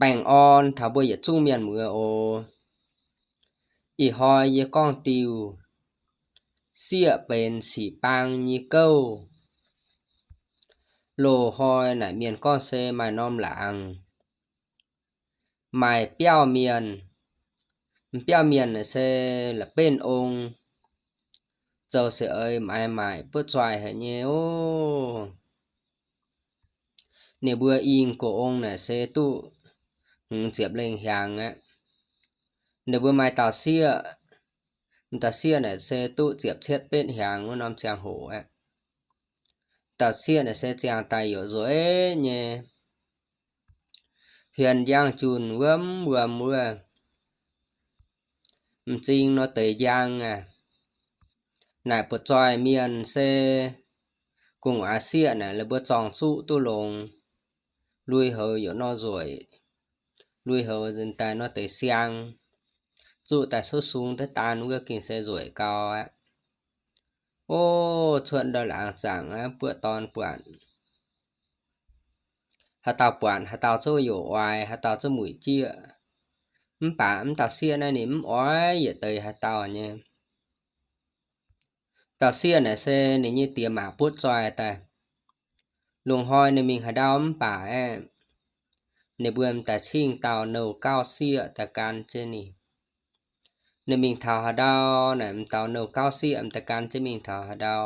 Baengh orn taux mbuo yietc zungv mienh muoz oc. Ih hnoi yie gorngv diuh sieqv benx sic baang nyei gouv. Loz-hnoi naaic mienh gorngv se maaih norm laangz, maaih biauv mienh. Biauv mienh naaic se la'benv ong, zoux se eix maaiz maaic butv zoih haic nyei oc. Ninh mbuo ing gox ong naaic se duqv hmz ziepc lengh hiaangx aqv. Ninh mbuo maaih dauh sieqv, dauh sieqv naaic se duqv ziepc cietv betv hiaangx wuov norm ziangh hoc aqv. Dauh sieqv naaic se ziangh daaih youc nzueic nyei, hmien njang junh wuom wuom wuov. M'zing nor deix njang aqv. Naaic butv zoih mienh se gu'nguaaz sieqv naaic la'buo zorng zuqv duqv longx, lui-houx youc nor nzueic, lui-houx nzengc daaih nor deix siang, zuqv daaih cuotv sung daaih daan wuov gengh se nzueic gau aqv. Ov, cuotv ndau laangz zaangc aqv, buoqv dorn buatc, haaix dauh buatc haaix dauh zungv youc oix, haaix dauh zungv muic jieqv. Mv baac mv dauh sieqv naaiv ninh mv oix yietc deix haaix dauh nyei. Dauh sieqv naaic se ninh nyei diex maac butv zoih daaih. Lungh hnoi ninh mingh haaix ndau mv baac aeqv, ninh mbuo m'daaih cingv dauh nouh gauv sieqv daaih gan jienv ninh. Ninh mingh taux haaix ndau naaic, m'daaih nouh gauv sieqv m'daaih gan jienv mingh taux haaix ndau.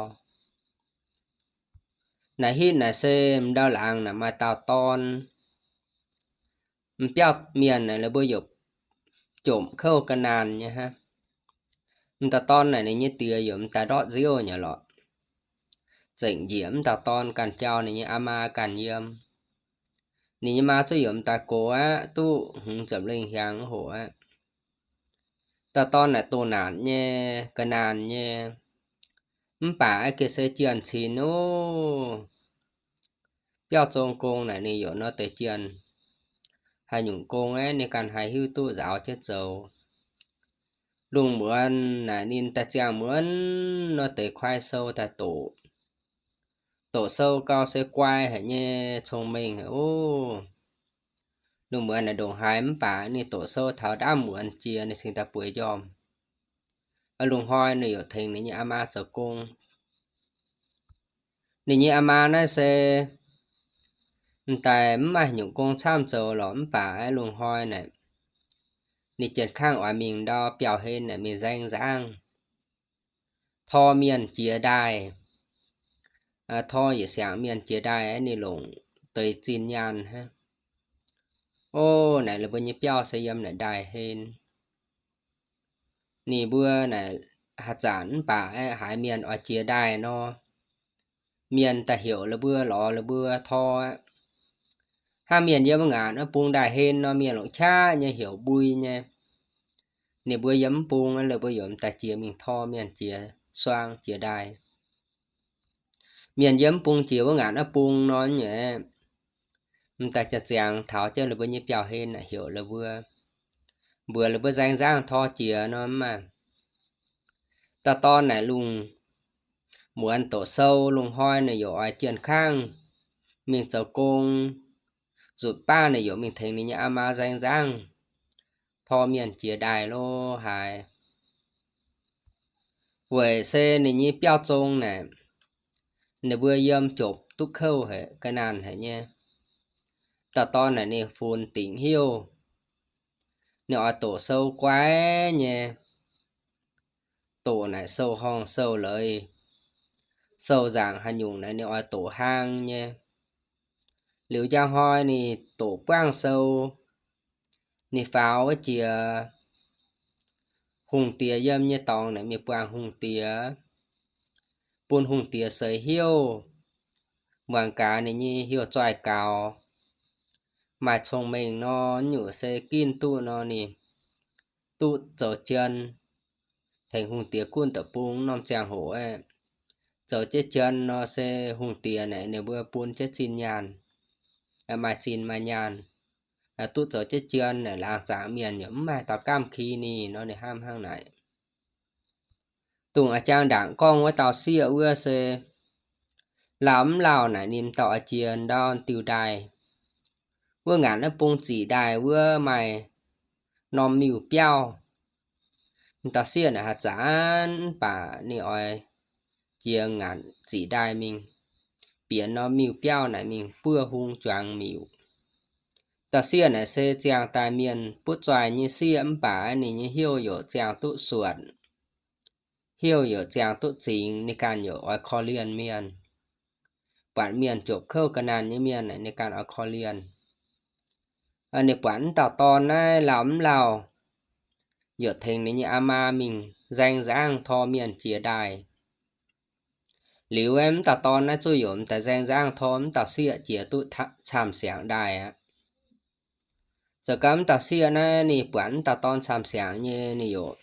Naaic hitv naaic se m'ndau laangz naaic maaih dauh dorn. M'biauv mienh naaic la'buo youc jomc kouv ga'naanh nyei hnangv. M'daaih dorn naaic ninh nyei diex youc m'daaih ndortv nziouv nyei lorqc. Zengc njiec m'daaih dorn ganh jauv ninh nyei aa maa ganh yiem. Ninh nyei maa zuqc youc m'daaih gox aqv, duqv hmz ziepc lengh hiaangx hoc aqv. Dauh dorn naaic doh naanc nyei, ga'naanh nyei. Mv baac aqv geh se jienh cin ov. Biauv zong gong naaic ninh youc nor deix jienh. Haaix nyungc gong aeqv ninh ganh haih hiuv duqv nzaaux jienv zoux. Lungh muonz naaic ninh daaih ziangh muonz nor deix kuaai sou daaih doqc. Doqc sou gau se guai haic nyei, cong-mengh haic ov. Lungh muonz naaic ndongc haaix mv baac ninh doqc sou taux ndaamv muonz jiex ninh cingx daaih bueix njormh. Lungh hnoi ninh youc tengx ninh nyei aa maa zoux gong. Ninh nyei aa maa naaiv se m'daaih mv maaih nyungc gong camv zoux lorqc, mv baac lungh hnoi naaic ninh jienv kangv oix mingh ndau biauv-hlen naaic mingh nzaeng nzangv, tor mienh jiex ndaaih, tor yietc siangx mienh jiex ndaaih, ninh longc deix zinh nyaanh hnangv. Ov, naaic la'buo nyei biauv se yiem naaic ndaaih hlen. Ninh mbuo naaic haaix zanc mv baac haiz mienh oix jiex ndaaih nor, mienh daaih heuc la'buo lorz la'buo tor aqv. Hnangv mienh yiem wuov ngaanc wuov bung ndaaih hlen nor, mienh longc qaqv nyei heuc mbui nyei. Ninh mbuo yiem mv bung, la'buo youc m'daaih jiex mingh tor mienh jiex suang jiex ndaaih. Mienh yiem mv bung jiex wuov ngaanc wuov bung nor nyei, m'daaih ziangh taux jienv la'buo nyei biauv-hlen naaic heuc la'buo, mbuox la'buo nzaeng nzangv tor jiex nor mv maaih. Dauh dorn naaic lungh muonz doqc sou, lungh hnoi naaic youc oix jienv kangv mingh zoux gong. Nzutc baav naaic youc mingh tengx ninh nyei aa maa nzaeng nzangv, tor mienh jiex ndaaih lo haaix. Weic se ninh nyei biauv zong naaic, ninh mbuo yiem jopc duqv kouv haic, ga'naanh haic nyei. Dauh dorn naaic ninh funx dingc heuc, ninh oix doqc sou guai nyei. Doqc naaic sou-horngh sou-leiz, sou-nzaangc haaix nyungc naaic ninh oix doqc hlang nyei. Liuz njang hnoi ninh doqc buangv sou, ninh faaux wuov jiex hungh diex yiem nyei dorngx naaic mingh buangh hungh diex, bun hungh diex seix heuc, muangx gaax ninh nyei heuc zoih gaux. Maaih cong-mengh nor, nyungc se ginv duqv nor ninh duqv zoux jien tengx hungh diex gunv deic-bung norm ziangh hoc aeqv, zoux jienv jien nor se hungh diex naaic ninh mbuo bun jienv zinh nyaanh, maaih zinh maaih nyaanh. Duqv zoux jienv jien naaic laangz zaangc mienh yaac mv maaih dauh gamh ki ninh nor ninh hnamv hnangv naaic. Dongh a'jang ndaangc gorngv wuov dauh sieqv wuov se lauh mv lauh naaic ninh m'dauh oix jiex ndau diuh ndaaih. wuov ngaatc naaiv bung ziqc ndaaih wuov maaih norm miuc-biauv. M'dauh sieqv naaic haih zanc mv baac ninh oix jiex ngaatc ziqc ndaaih mingh bieqc norm miuc-biauv naaic mingh buov hung juangx miuc. Dauh sieqv naaic se ziangh daaih mienh butv zoih nyei sieqv mv baac ninh nyei heuv yaac ziangh duqv suotc, heuv yaac ziangh duqv zingx, ninh ganh yaac oix korv-lienh mienh. Buatc mienh jopc kouv ga'naanh nyei mienh naaic ninh ganh oix korv-lienh. Ninh buatc m'dauh dorn naaiv lauh mv lauh, yaac tengx ninh nyei aa maa mingh nzaeng nzangv tor mienh jiex ndaaih. Liuz m'dauh dorn naaiv zuqc yaac m'daaih nzaeng nzangv tor m'dauh sieqv jiex duqv camv-siangx ndaaih aqv. Zoux gau m'dauh sieqv naaiv ninh buatc m'dauh dorn camv-siangx nyei, ninh yaac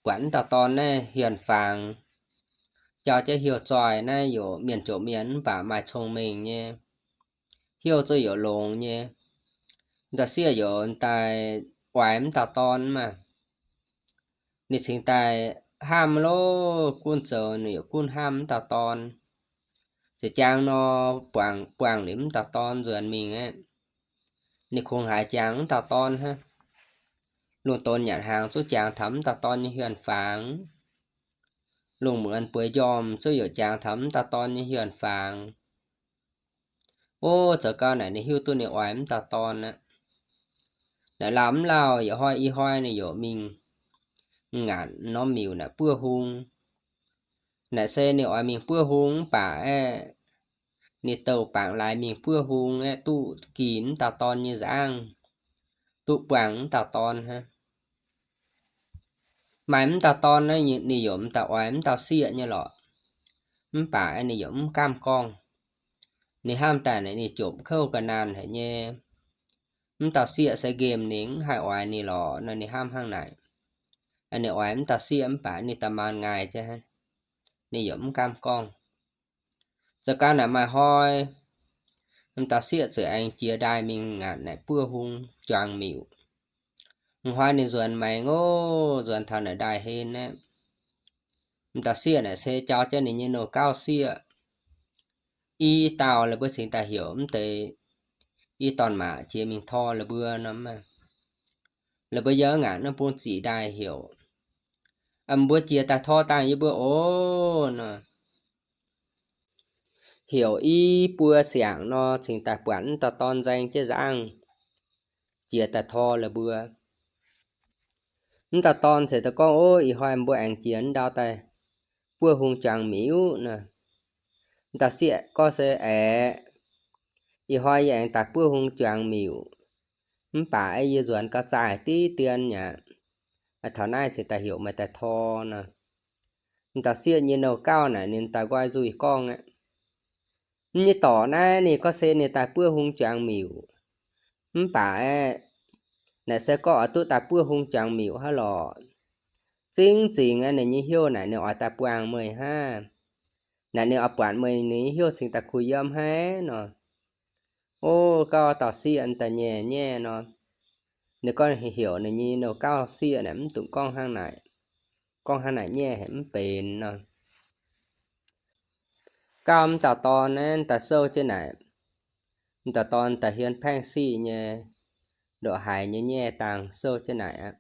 buatc m'dauh dorn naaiv hienx-fangx, jauv jienv heuv zoih naaiv yaac mienh jomc mienh mv baac maaih cong-mengh nyei, heuv zuqc yaac longx nyei. M'dauh sieqv yaac daaih oix m'dauh dorn maah. Ninh cingx daaih hnamv loh, gunv zoux ninh yaac gunv hnamv m'dauh dorn. Ziouc jangx nor, buangh, buangh liuz m'dauh dorn nzuonx mingh aqv. Ninh kungx haiz jangx m'dauh dorn hnangv. Lungh donx nyanc hnaangx zuqc jangx taux m'dauh dorn nyei hienx-fangx. Lungh muonz bueix njormh zuqc yaac jangx taux m'dauh dorn nyei hienx-fangx. Ov, zoux gau naaic ninh hiuv duqv ninh oix m'dauh dorn aqv. Naaic lauh mv lauh yietc hnoi i hnoi ninh yaac mingh ngaatc norm miuc naaic buov hung. Naaic se ninh oix mingh buov hung mv baac aeqv, ninh douh bangc laaix mingh buov hung aeqv, duqv gih m'dauh dorn nyei nzangv, duqv buangh m'dauh dorn hnangv. Maaih m'dauh dorn naaiv ninh yaac m'daaih oix m'dauh sieqv nyei lorqc. Mv baac ninh yaac mv gamh gorngv. Ninh hnamv daaih naaic ninh jopc kouv ga'naanh haic nyei. M'dauh sieqv se nqemh ninh, mv haih oix ninh lorqc nor, ninh hnamv hnangv naaic. Ninh oix m'dauh sieqv mv baac ninh da'maanc ngaih jienv, ninh yaac mv gamh gorngv. Zoux gau naaic maaih hnoi, m'dauh sieqv ziouc aengx jiex ndaaih mingh ngaatc naaic buov hung juangx miuc. M'hnoi ninh nzuonx maengx ov, nzuonx taux naaic ndaaih hlen aqv. M'dauh sieqv naaic se jauv jienv ninh nyei nouh gauv sieqv. I dauh la'buo cingx daaih heuc mv deix i dorn-maac jiex mingh tor la'buo nor maah. La'buo yiem ngaatc naaiv bung ziqc ndaaih heuc, mbuo jiex daaih tor dangh yie mbuo oc nor. Heuc i buo siangc nor cingx daaih buatc m'dauh dorn nzaeng jienv nzangv jiex daaih tor la'buo. M'dauh dorn ceix daaih gorngv, ov, ih hnoi mbuo aengx jiex ndau daaih buov hung juangx miuc nor. M'dauh sieqv gorngv se aeqv, ih hnoi yie aengx daaih buov hung juangx miuc, mv baac yie nzuonx gauh zaih diqv dien aqv. Taux naaiv cingx daaih heuc meih daaih tor nor. M'dauh sieqv nyei nouh gauv naaic ninh daaih nqoi nzuih gorngv aqv. M'nyei dorc naaiv ninh gorngv se ninh daaih buov hung juangx miuc, mv baac aeqv, naaic se gorngv oix duqv daaih buov hung juangx miuc hnangv lorqc. Zingv zingx aeqv, ninh nyei heuv naaic ninh oix daaih buangh meih hnangv. Naaic ninh oix buatc meih ninh nyei heuv cingx daaih kuh yiem hnangv nor. Ov, gauh dauh sieqv daaih nyaiv nyaiv nor. Ninh gorngv heuc ninh nyei nouh gauv sieqv naaic mv dungx gorngv hnangv naaic. Gorngv hnangv naaic nyaiv haic mv benx nor. Gauh m'dauh dorn naaiv daaih souv jienv naaic, m'dauh dorn daaih hienx paengv siqv nyei, ndongc haaix nyei nyaiv dangh souv jienv naaic aqv.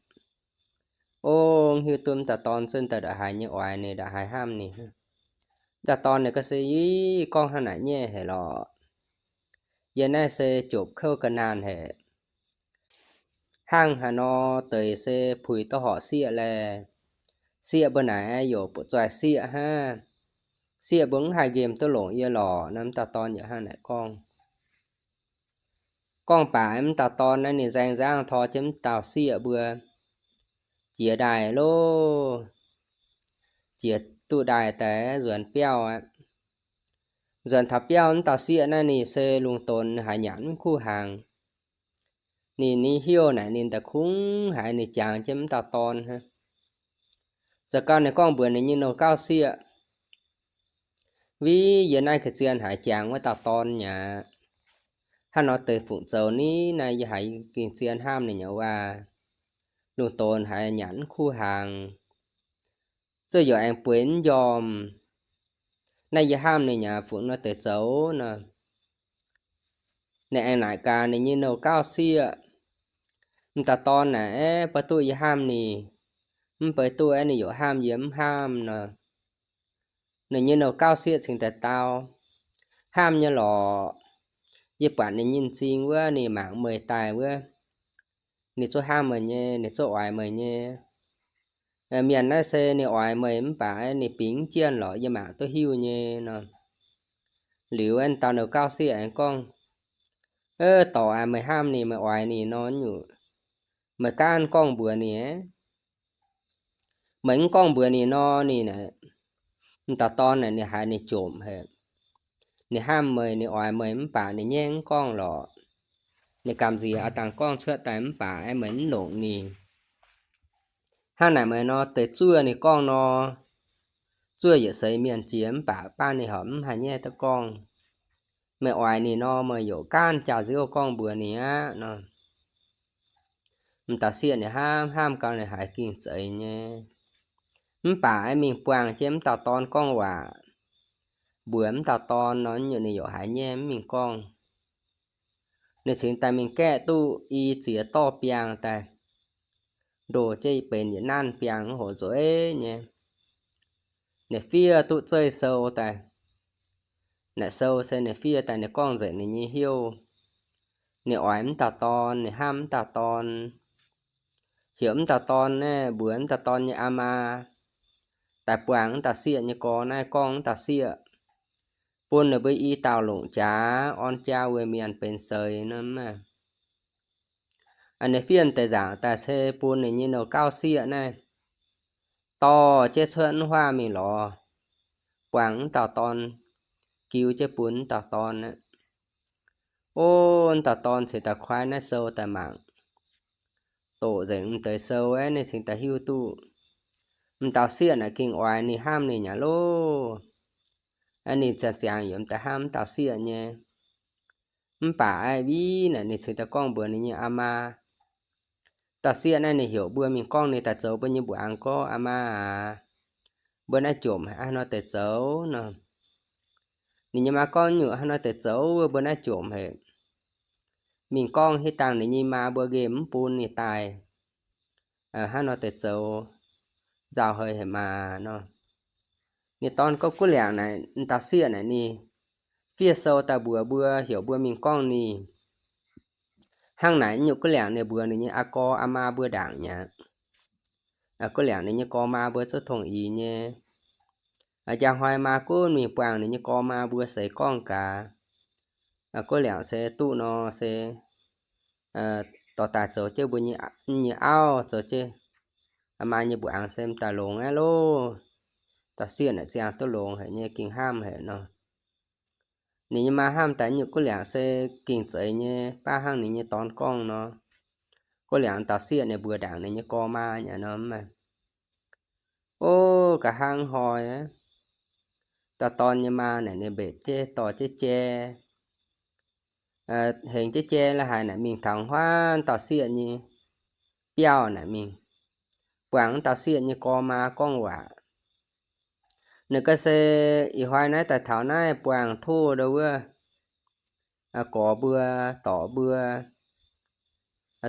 Ov, hiuv duqv m'dauh dorn zunh daaih ndongc haaix nyei oix ninh, ndongc haaix hnamv ninh. M'dauh dorn ninh gorngv se, i, gorngv hnangv naaic nyaiv haic lorqc. Yie naaiv se jopc kouv ga'naanh haic. Hnangv haaix nor deix se puix duqv horpc sieqv laeh? Sieqv mbuo naaic yaac butv-zoih sieqv hnangv. Sieqv mbuo mv haih nqemh duqv longc yie lorqc nor. M'dauh dorn yaac hnangv naaic gorngv. Gorngv baac m'dauh dorn naaiv ninh nzaeng nzangv tor jienv m'dauh sieqv mbuo jiex ndaaih loh. Jiex duqv ndaaih daaih nzuonx biauv aqv. Nzuonx taux biauv m'dauh sieqv naaiv ninh se lungh donx haiz nyanc mv kuv hnaangx. Ninh nyei heuv naaic ninh daaih kungx haiz ninh jangx jienv m'dauh dorn hnangv. Zoux gau ninh gorngv mbuox ninh nyei nouh gauv sieqv, Viv, yie naaiv ga'zien haiz jangx wuov dauh dorn mi'aqv. Hnangv nor deix fungc zoux ni? Naaiv yie haiz ga'zien hnamv ninh nyei waac. Lungh donx haiz nyanc mv kuv hnaangx, zuov yaac aengx bueix mv njormh. Naaiv yie hnamv ninh nyei fungc nor deix zoux nor. Ninh aengx naaic gaax ninh nyei nouh gauv sieqv, M'dauh dorn naaic, aeqv, beiv duqv yie hnamv ninh, mv beiv duqv aeqv, ninh yaac hnamv yie mv hnamv nor. Ninh nyei nouh gauv sieqv cingx daaih dau, Hnamv nyei lorqc. Yie buatc ninh nyei m'zing wuov, ninh mangc meih daaih wuov, ninh zungv hnamv meih nyei, ninh zungv oix meih nyei. Mienh naaiv se ninh oix meih mv baac ninh bingx mv jienv lorqc, yie mangc duqv hiuv nyei nor. Liuz aeqv, dauh nouh gauv sieqv aengx gorngv, Dorc aac, meih hnamv ninh, meih oix ninh nor nyungc, meih gaanv gorngv mbuox ninh. Meih mv gorngv mbuox ninh nor, ninh, m'dauh dorn naaic ninh haiz ninh jomc haic. Ninh hnamv meih, ninh oix meih mv baac ninh nyaengv mv gorngv lorqc. Ninh gamh nziex a'dangh gorngv cuotv daaih mv baac aeqv, meih mv longc ninh. Hnangv naaic meih nor deix zuov ninh gorngv nor, zuov yietc seix mienh jiex mv baac baav ninh horpc mv haih nyaiv duqv gorngv. Meih oix ninh nor, meih yaac gaanv jaax-nziouv gorngv mbuox ninh aqv nor. M'dauh sieqv ninh hnamv hnamv gau ninh haiz gengh zeiz nyei. Mv baac aeqv, mingh buangh jienv m'dauh dorn gorngv waac mbuox m'dauh dorn nor, ninh yaac haiz nyaiv mv mingh gorngv. Ninh cingx daaih mingh gaeqv duqv i ziex dorv biangh daaih, ndoh jienv benx yietc nanv biangh mv hoc nzueiv nyei. Ninh fiev duqv zeiv sou daaih. Naaic sou se ninh fiev daaih ninh gorngv nzengc ninh nyei hnyouv. Ninh oix m'dauh dorn, ninh hnamv m'dauh dorn, heuc m'dauh dorn naaiv mbuox m'dauh dorn nyei aa maa daaih buangh m'dauh sieqv nyei gorx naaiv gorngv m'dauh sieqv, bun ninh mbuo i dauh longc jaax orn jaa weic mienh benx seix nor maah. Ninh fiev deix nzaangc daaih se bun ninh nyei nouh gauv sieqv naaiv dorh jienv cuotv m'huaav mingh lorz, buangh m'dauh dorn, giu jienv bun m'dauh dorn aqv. O, m'dauh dorn cingx daaih kuaaiv naaiv sou daaih mangc, doqc nzengc m'deix sou aeqv, ninh cingx daaih hiuv duqv m'dauh sieqv naaic gengh oix ninh, hnamv ninh nyei loh. Ninh ziangh ziangx yiem daaih hnamv m'dauh sieqv nyei. Mv baac aeqv, win naaic ninh cingx daaih gorngv mbuox ninh nyei aa maa, dauh sieqv naaiv ninh heuc mbuo mingh gorngv ninh daaih zoux mbuo nyei mbuangz gorngv, Aa maa aac, mbuo naaiv jomc haic, haaix nor deix zoux nor. Ninh nyei maa gorngv, Nyungc haaix nor deix zoux, mbuo naaiv jomc haic. Mingh gorngv hitv dangh ninh nyei maa mbuo nqemh mv bun ninh daaih, haaix nor deix zoux, nzauh haic haic maah nor. Ninh dorn gorngv, Guv liangc naaic, dauh sieqv naaic ninh fiev sou daaih mbuox mbuo, heuc mbuo mingh gorngv ninh. Hnangv naaic nyungc guv liangc ninh mbuox ninh nyei aa gorx aa maa mbuo ndaangc mi'aqv. Guv liangc ninh nyei gorx maa mbuo zungv tongh ix nyei. Njang hnoi maa gunv mingh buangh ninh nyei gorx maa mbuo seix gorngv gaax. Guv liangc se duqv nor se dorh daaih zoux jienv mbuo nyei auv, zoux jienv maa nyei mbuangz se m'daaih longx aqv loh. Dauh sieqv naaic ziangh duqv longx haic nyei, gengh hnamv haic nor. Ninh nyei maa hnamv daaih nyungc guv liangc se gengh zeiz nyei, baav hnangv ninh nyei dorn gorngv nor. Guv liangc dauh sieqv ninh mbuox ndaangc ninh nyei gorx maa nyei nor maah. O, nqa'haav hnoi, dauh dorn nyei maa naaic ninh mbetc jienv dorh jienv jai, hengx jienv jai la'haic naaic mingh taux huaav dauh sieqv nyei biauv naaic mingh buangh dauh sieqv nyei gorx maa gorngv waac. Ninh ga'naaiv se ih hnoi naaiv daaih taux naaiv buangh tov ndo wuov gorx mbuo, dorc mbuo,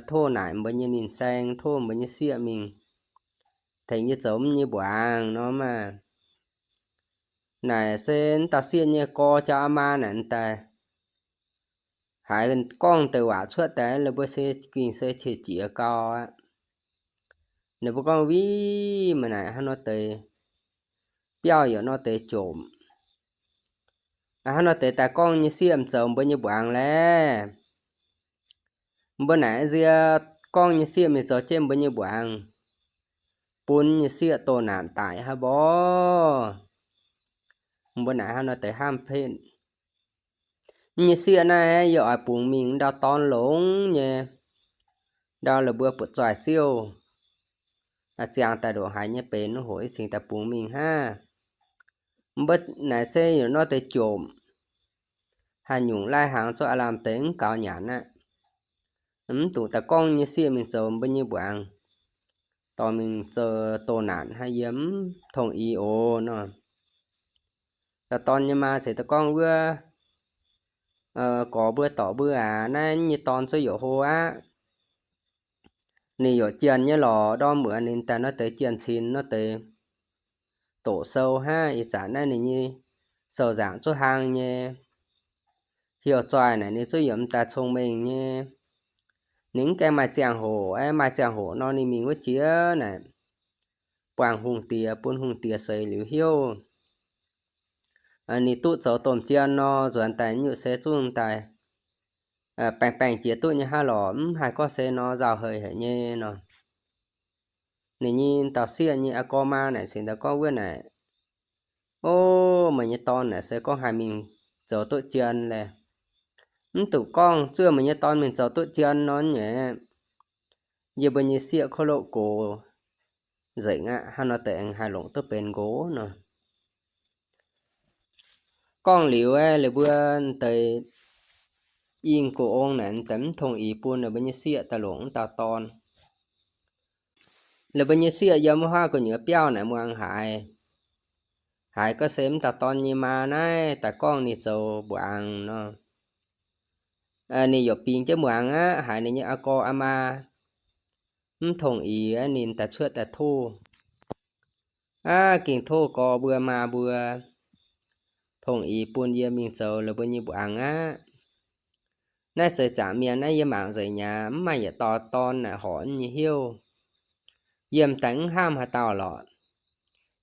tov naaic mbuo nyei ninh saeng, tov mbuo nyei sieqv mingh tengx yie zoux m'nyei mbuangz nor maah. Naaic se dauh sieqv nyei gorx jauv aa maa naaic daaih haiz gorngv deix waac cuotv daaih, ninh mbuo se gengh se qiex jiez gau aqv. Ninh mbuo gorngv, Win, meih naaic haaix nor deix biauv yaac nor deix jomc, haaix nor deix daaih gorngv nyei sieqv mingh zoux mbuo nyei mbuangz laeh? Mbuo naaic nzie gorngv nyei sieqv mingh zoux jienv mbuo nyei mbuangz, bun nyei sieqv doh naanc daic haaix mborqv. Mbuo naaic haaix nor deix hnamv pen. Nyei sieqv naaiv yie oix bungx mingh ndau dorn longx nyei, ndau la'buo buoqc zoih ziouv, ziangh daaih ndongc haaix nyei benx, hoc yie cingx daaih bungx mingh hnangv. Mbuo naaic se yaac nor deix jomc, haaix nyungc lai-hnaangx zungv aav lamh deix mv gaux nyanc aqv. Mv dungx daaih gorngv nyei sieqv mingh zoux mbuo nyei mbuangz, dorh mingh zoux doh naanc hnangv, yie mv tongh ix oc nor. Dauh dorn nyei maa ceix daaih gorngv, Wuov gorx mbuo dorc mbuo aac, naaiv nyei dorn zuov youc hlo aqv. Ninh youc jienh nyei lorqc, ndorm muoz ninh daaih nor deix jienh cin nor deix doqc sou hnangv. Ih zanc naaiv ninh nyei sou nzaangc zuov hlang nyei, hiuv zoih naaic ninh zuov youc m'daaih cong-mengh nyei. Ninh mv gaengh maaih ziangh hoc, maaih ziangh hoc nor ninh mingh wuov jiex naaic buangh hungh diex, bun hungh diex seix liuz hiuv. Ninh duqv zoux domh jien nor, nzuonx daaih nyutc se zungv daaih baengh baengh jiex duqv nyei hnangv lorqc, mv haih gorngv se nor nzauh haic haic nyei nor. Ninh nyei dauh sieqv nyei aa gorx maa naaic cingx daaih gorngv wuov naaic, O, meih nyei dorn naaic se gorngv haih mingh zoux duqv jien laeh. Mv duqv gorngv zuov meih nyei dorn mingh zoux duqv jien nor nyei, yie mbuo nyei sieqv kouv loqv gox nzengc aqv, hnangv nor deix aengx haih longc duqv benx nqox nor. Gorngv liuz aeqv, liuz mbuo deix yingh gox ong naaic daaih mv tongh ix bun ninh mbuo nyei sieqv daaih longc mv dauh dorn. Ninh mbuo nyei sieqv yiem wuov haav gu'nyuoz biauv naaic muangx haiz, haiz gorngv se mv dauh dorn nyei maa naaiv daaih gorngv ninh zoux mbuangz nor. Ninh yaac bingx jienv muangx aqv, haiz ninh nyei aa gorx aa maa mv tongh ix, ninh daaih cuotv daaih tov, Aav, gengh tov gorx mbuo maa mbuo tongh ix bun yie mingh zoux la'buo nyei mbuangz aqv. Naaiv seix zaangc mienh naaiv yie mangc nzengc nyaac mv maaih yietc dauh dorn naaic horpc nyei hnyouv. Yie m'daaih mv hnamv haaix dauh lorqc.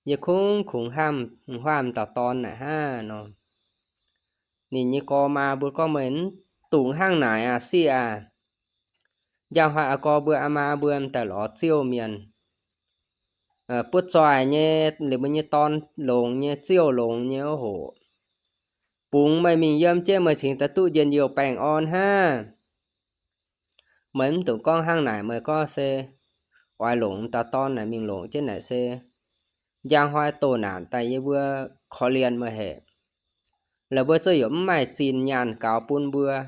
Yie kungx kungx hnamv m'dauh dorn naaic hnangv nor. Ninh nyei gorx maa mbuo gorngv, Meih mv dungx hnangv naaic aac, sieqv aac. Njang hnoi aa gorx mbuo aa maa mbuo m'daaih lorz ziouv mienh, butv zoih nyei, liuz mbuo nyei dorn longx nyei, ziouv longx nyei oc hoc, bungx meih mingh yiem jienv meih cingx daaih duqv njien-youh baengh orn hnangv. Meih mv dungx gorngv hnangv naaic, meih gorngv se oix longc m'dauh dorn naaic mingh longc jienv naaic se njang hnoi doh naanc daaih yie mbuo korv-lienh meih haic. La'buo zuov youc mv maaih zinh nyaanh gaux bun mbuo.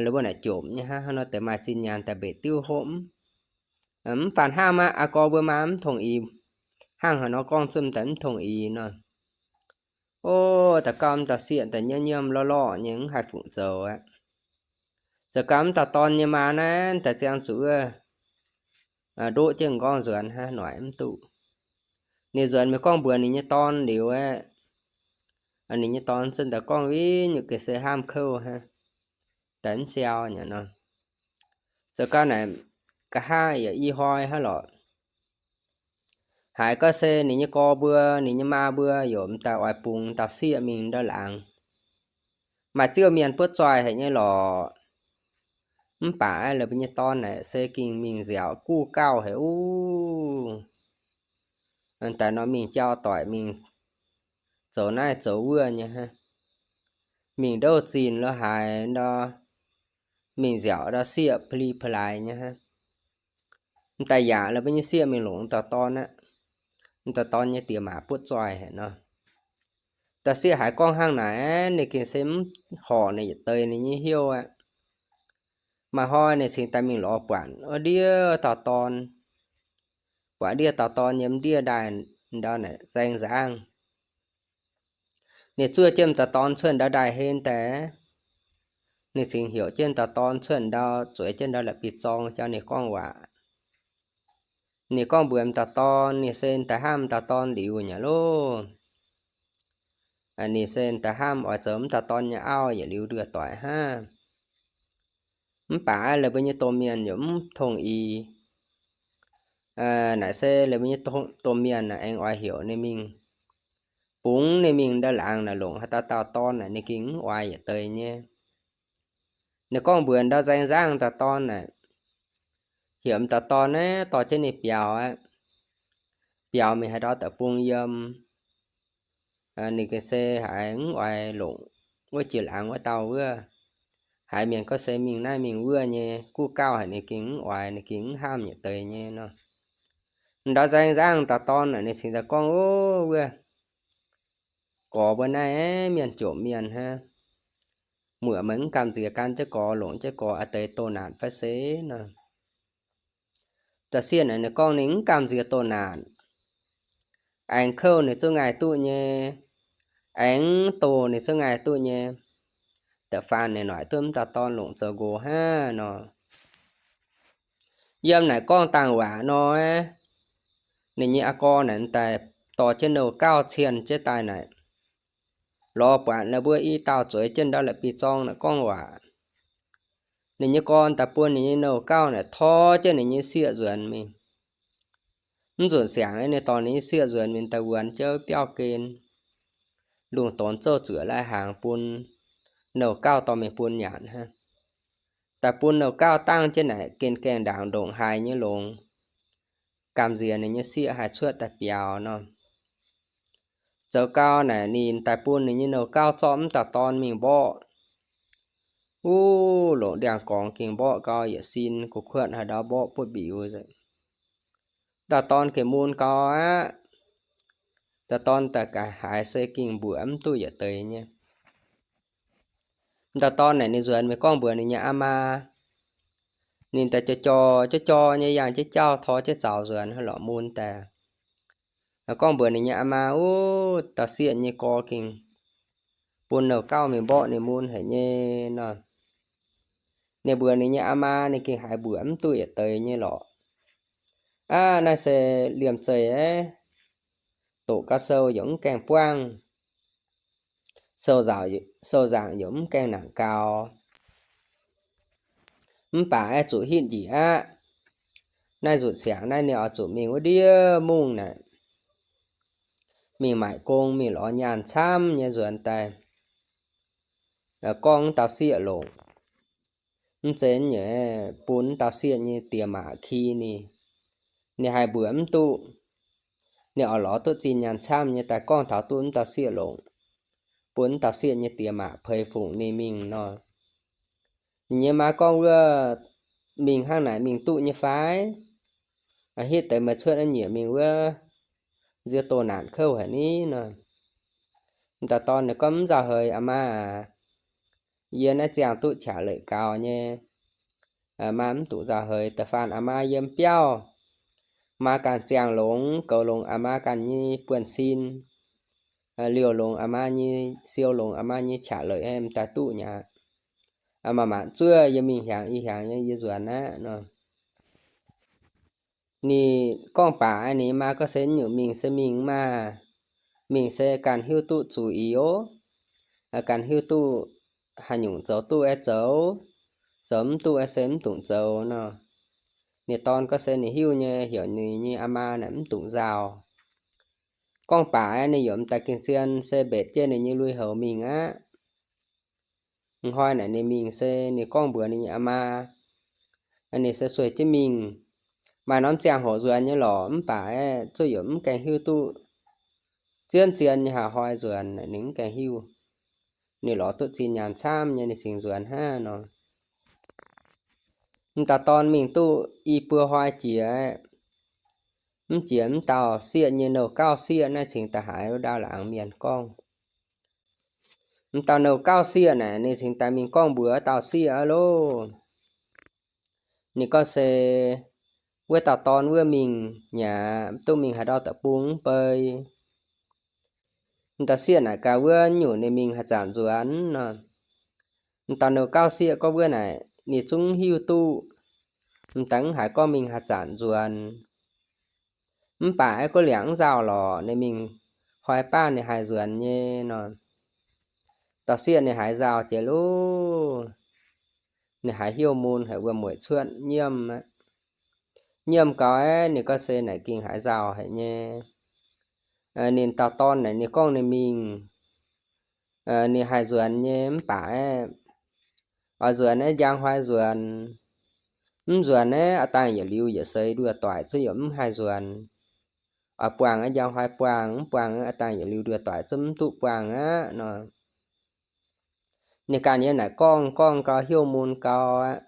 La'buo naaic jomc nyei hnangv, hnangv nor deix maaih zinh nyaanh daaih mbeix diuv hopv. Mv faanh hnangv aqv, aa gorx mbuo maa mv tongh ix. Hnangv haaix nor gorngv zunv daaih mv tongh ix nor. O, da'gauv m'dauh sieqv daaih nyiemv nyiemv lorqc lorqc nyei mv haih fungc zoux aqv. Zoux gau m'dauh dorn nyei maa naaiv daaih ziangh zuqc wuov ndoqv jienv m'nqorngv nzuonx hnangv, noic mv duqv. Ninh nzuonx mingh gorngv mbuox ninh nyei dorn liuz aeqv, ninh nyei dorn zunv daaih gorngv, Ih, nyungc gengh se hnamv kouv hnangv, daaih mv siau nyei nor. Zoux gau naaic nqa'haav yaac i hnoi hnangv lorqc. Haiz gorngv se ninh nyei gorx mbuo, ninh nyei maa mbuo yaac m'daaih oix bungx dauh sieqv mingh ndau laangz. Maaih ziouv mienh butv zoih haic nyei lorqc. Mv baac aeqv, la'buo nyei dorn naaic se gengh mingh nziaauc guv gauh haic uv. Daaih nor mingh jauv doic, mingh zoux naaiv zoux wuov nyei hnangv. Mingh ndouv zinh lo haaix ndau, mingh nziaauc ndau sieqv pa'li pa'laaix nyei hnangv. M'daaih yaac la'buo nyei sieqv mingh longc m'dauh dorn aqv. M'dauh dorn nyei diex maac butv zoih haic nor. Dauh sieqv haiz gorngv hnangv naaic, ninh gengh se mv horpc ninh yietc deix ninh nyei hnyouv aqv. Maaih hnoi ninh cingx daaih mingh lorz buatc wuov ndiev dauh dorn, buatc ndiev dauh dorn yiem ndiev ndaaih ndau naaic nzaeng nzangv. Ninh zuov jienv m'dauh dorn cuotv ndau ndaaih hlen daaih, ninh cingx heuc jienv dauh dorn cuotv ndau, zueiz jienv ndau la'bieiv-zorng jauv ninh gorngv waac. Ninh gorngv mbuox m'dauh dorn, ninh se m'daaih hnamv m'dauh dorn liuz nyei loh. Ninh se m'daaih hnamv oix zoux m'dauh dorn nyei auv yietc liuz nduoh doic hnangv. Mv baac la'buo nyei domh mienh yaac mv tongh ix. Naaic se la'buo nyei domh mienh aengx oix heuc ninh mingh, bungx ninh mingh ndau laangz naaic longc haaix dauh dauh dorn naaic ninh gengh mv oix yietc deix nyei. Ninh gorngv mbuox ndau nzaeng nzangv dauh dorn naaic, heuc m'dauh dorn naaiv dorh jienv ninh biaux aqv. Biaux mingh haaix ndau deic-bung yiem, ninh gengh se haiz mv oix longc wuov jiex laangz wuov dauh wuov. Haiz mienh gorngv se mingh naaiv mingh wuov nyei, guv gauh haic ninh gengh mv oix, ninh gengh mv hnamv yietc deix nyei nor. Ndau nzaeng nzangv dauh dorn naaic ninh cingx daaih gorngv, O, wuov gorx mbuo naaiv mienh jomc mienh hnangv. Muoc meih mv gamh nziex gan jienv gorx, longc jienv gorx a'deix doh naanc fai se nor. Dauh sieqv naaic ninh gorngv ninh mv gamh nziex doh naanc. Aengx kouv ninh zungv ngaih duqv nyei. Aengx doh ninh zungv ngaih duqv nyei. da'faanh naaic noic duqv m'dauh dorn longc zoux nqox hnangv nor. Yiem naaic gorngv dangh waac nor, ninh nyei aa gorx naaic daaih dorh jienv nouh gauh cienh jienv daaih naaic, lorz buatc ninh mbuo i dauh zueiz jienv ndau la'bieiv-zorng naaic gorngv waac. Ninh nyei gorn daaih bun ninh nyei nouh gauh naaic tor jienv ninh nyei sieqv nzuonx mingh. Mv nzunc siangx ninh dorh ninh nyei sieqv nzuonx mingh daaih wuonx jienv biauv gen, lungh donx zouv zuoqc lai-hnaangx bun nouh gauh dorh mingh bun nyanc hnangv. Daaih bun nouh gauh dangh jienv naaic gen gaengh ndaangc ndongc haaix nyei longx, gamh nziex ninh nyei sieqv haih cuotv daaih biaux nor. Zoux gau naaic ninh daaih bun ninh nyei nouh gauh zorqv m'dauh dorn mingh mborqv. Wuov longc ndiangx-gorngx gengh mborqv gau yietc sin, gu'kuotv haaix ndau mborqv buov mbiuz. M'dauh dorn gengh mun gau aqv. M'dauh dorn daaih ga'haaix se gengh mbuoqc mv duqv yietc deix nyei. M'dauh dorn naaic ninh nzuonx mingh gorngv mbuox ninh nyei aa maa. Ninh daaih jorx jorx, jorx jorx nyei yangh jienv jauv tor jienv zaux nzuonx lorqc mun daaih. Gorngv mbuox ninh nyei aa maa, Wuov dauh sieqv nyei gorx gengh bun nouh gauh mingh mborqv ninh mun haic nyei nor. Ninh mbuox ninh nyei aa maa, ninh gengh haiz mbuoqc mv duqv yietc deix nyei lorqc. Aav, naaiv se liemh zeih aeqv, doqc gau sou yaac mv gaengh buangv, sou nzaangc yaac mv gaengh nangc gaux. Mv baac aeqv, zuqc hitv njiec aqv. Naaiv nzunc siangx naaiv ninh oix zuqc mingh wuov ndiev mungv naaic, mingh maaic gong, mingh lorz nyaanh camv nyei nzuonx daaih gorngv wuov dauh sieqv longc. Mv zeiz nyei, bun wuov dauh sieqv nyei diex maac ki ninh. Ninh haih mbuoqc mv duqv. Ninh oix lorz duqv zinh nyaanh camv nyei daaih gorngv taux duqv wuov dauh sieqv longc, bun wuov dauh sieqv nyei diex maac peix fungc ninh mingh nor. Ninh nyei maa gorngv, Wuov, mingh hnangv naaic mingh duqv nyei fai? Hitv deix meih cuotv naaiv nyiec mingh wuov, nzie doh naanc kouv haic ni nor. M'dauh dorn ninh gorngv, Mv nzauh heix, aa maa aac. Yie naaiv ziangh duqv qaqv leiz gaux nyei. Maa mv dungx nzauh heix. Da'faanh aa maa yiem biauv, maa ganh ziangh longx, goux longx aa maa ganh nyei buonv-sin, liouh longx aa maa nyei, siou longx aa maa nyei qaqv leiz, m'daaih duqv nyei aqv. Maaih maanc zuov yie mingh hiaangx i hiaangx nyei, yie nzuonx aqv nor. Ninh gorngv baac ninh maa gorngv, Se nyungc mingh se mingh maah. Mingh se ganh hiuv duqv zuqc eix oc. Ganh hiuv duqv haaix nyungc zoux duqv aeqv zoux, zoux mv duqv aeqv se mv dungx zoux nor. Ninh dorn gorngv se ninh hiuv nyei, heuc ninh nyei aa maa naaic mv dungx nzauh. Gorngv baac aeqv, ninh yaac m'daaih gengh zien se mbetc jienv ninh nyei lui-houx mingh aqv. Hnoi naaic ninh mingh se ninh gorngv mbuox ninh nyei aa maa, ninh se sueih jienv mingh. Maaih norm ziangh hoc nzuonx nyei lorqc, mv baac aeqv, zuov yaac mv gaengh hiuv duqv zien zien nyei haaix hnoi nzuonx, ninh mv gaengh hiuv. Ninh lorz duqv zinh nyaanh camv nyei ninh cingx nzuonx hnangv nor. M'dauh dorn mingh duqv i buo hnoi jiex, mv jiex m'dauh sieqv nyei nouh gauh sieqv naaiv cingx daaih haiz wuov ndau laangz mienh gorngv. M'dauh nouh gauh sieqv naaic ninh cingx daaih mingh gorngv mbuox dauh sieqv aqv loh. Ninh gorngv se wuov dauh dorn wuov mingh nyei aqv, duqv mingh haaix ndau deic-bung mv bei. M'dauh sieqv naaic gaax wuov nyungc ninh mingh haaix zanc nzuonx nor. M'dauh nouh gauh sieqv gorngv wuov naaic ninh zungv hiuv duqv, m'daaih mv haiz gorngv mingh haaix zanc nzuonx. Mv baac aeqv, guv liangc mv nzauh lorqc, ninh mingh hnoi baav ninh haih nzuonx nyei nor. Dauh sieqv ninh haiz nzauh jiex loh, ninh haiz hnyouv mun haic, wuom-mueic cuotv nyiemv aqv. Nyiemv gau aeqv, ninh gorngv se naaic gengh haiz nzauh haic nyei. Ninh dauh dorn naaic ninh gorngv ninh mingh, ninh haih nzuonx nyei mv baac aeqv, oix nzuonx aeqv njang hnoi nzuonx. Mv nzuonx aeqv, aa dangh yietc liuz yietc seix nduoh doic zungv yaac mv haih nzuonx. Oix buangh aeqv njang hnoi buangh, mv buangh aeqv, aa dangh yietc liuz nduoh doic zungv mv duqv buangh aqv nor. Ninh ganh yiem naaic gorngv gorngv gau, hnyouv mun gau aqv.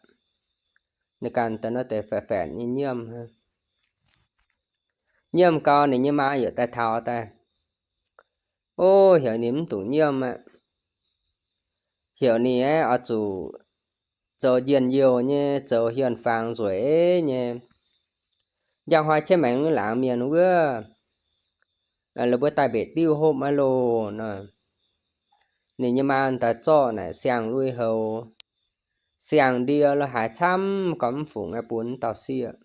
Ninh ganh daaih nor deix faetv-faetv nyei nyiemv. Nyiemv gau ninh nyei maa yaac daaih taux daaih. O, heuc ninh mv dungx nyiemv aqv. Heuc ninh aeqv, oix zuqc zoux njien-youh nyei, zoux hienx-fangx nzueic nyei. Njang hnoi qiex maengx laangz mienh wuov, la'buo daaih mbetc diuv hopv maiv loh nor. Ninh nyei maa daaih zorqv naaic siang-lui-houx, siang-ndie lo haaix camv gormx mv fungc aeqv, bun wuov dauh sieqv.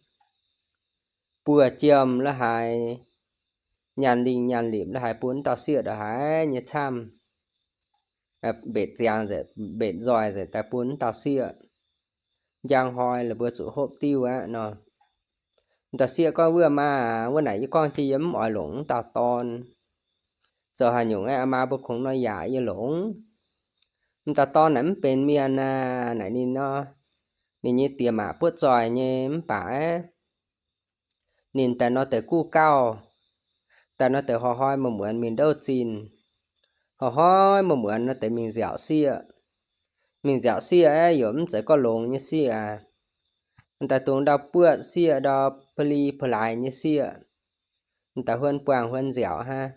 Buoz-jiem lo haaix, nyaanh lingh nyaanh lipc lo haaix, bun wuov dauh sieqv ndongc haaix nyei camv. Mbetc ziangx nzengc, mbetc nzoih nzengc daaih bun wuov dauh sieqv. Njang hnoi la'buo zuqc hopv diuv aqv nor. Dauh sieqv gorngv, Wuov maa aac, wuov naaic yie gorngv jienv yie mv oix longc wuov dauh dorn. Zoux haaix nyungc aeqv, maa mbuo kungx nor yaac yie longc. M'dauh dorn naaic mv benx mienh aac, naaic ninh nor, ninh nyei diex maac buotv zoih nyei mv baac aeqv, ninh daaih nor deix guv gauh, daaih nor deix hnoi-hnoi muonz-muonz mingh ndouv zinh, hnoi-hnoi muonz-muonz nor deix mingh nziaauc sieqv. Mingh nziaauc sieqv aeqv, yaac mv zeiz gorngv longx nyei sieqv aac. Daaih dungx ndau buoqv sieqv, ndau pa'li pa'laaix nyei sieqv, daaih huon buangh huon nziaauc hnangv.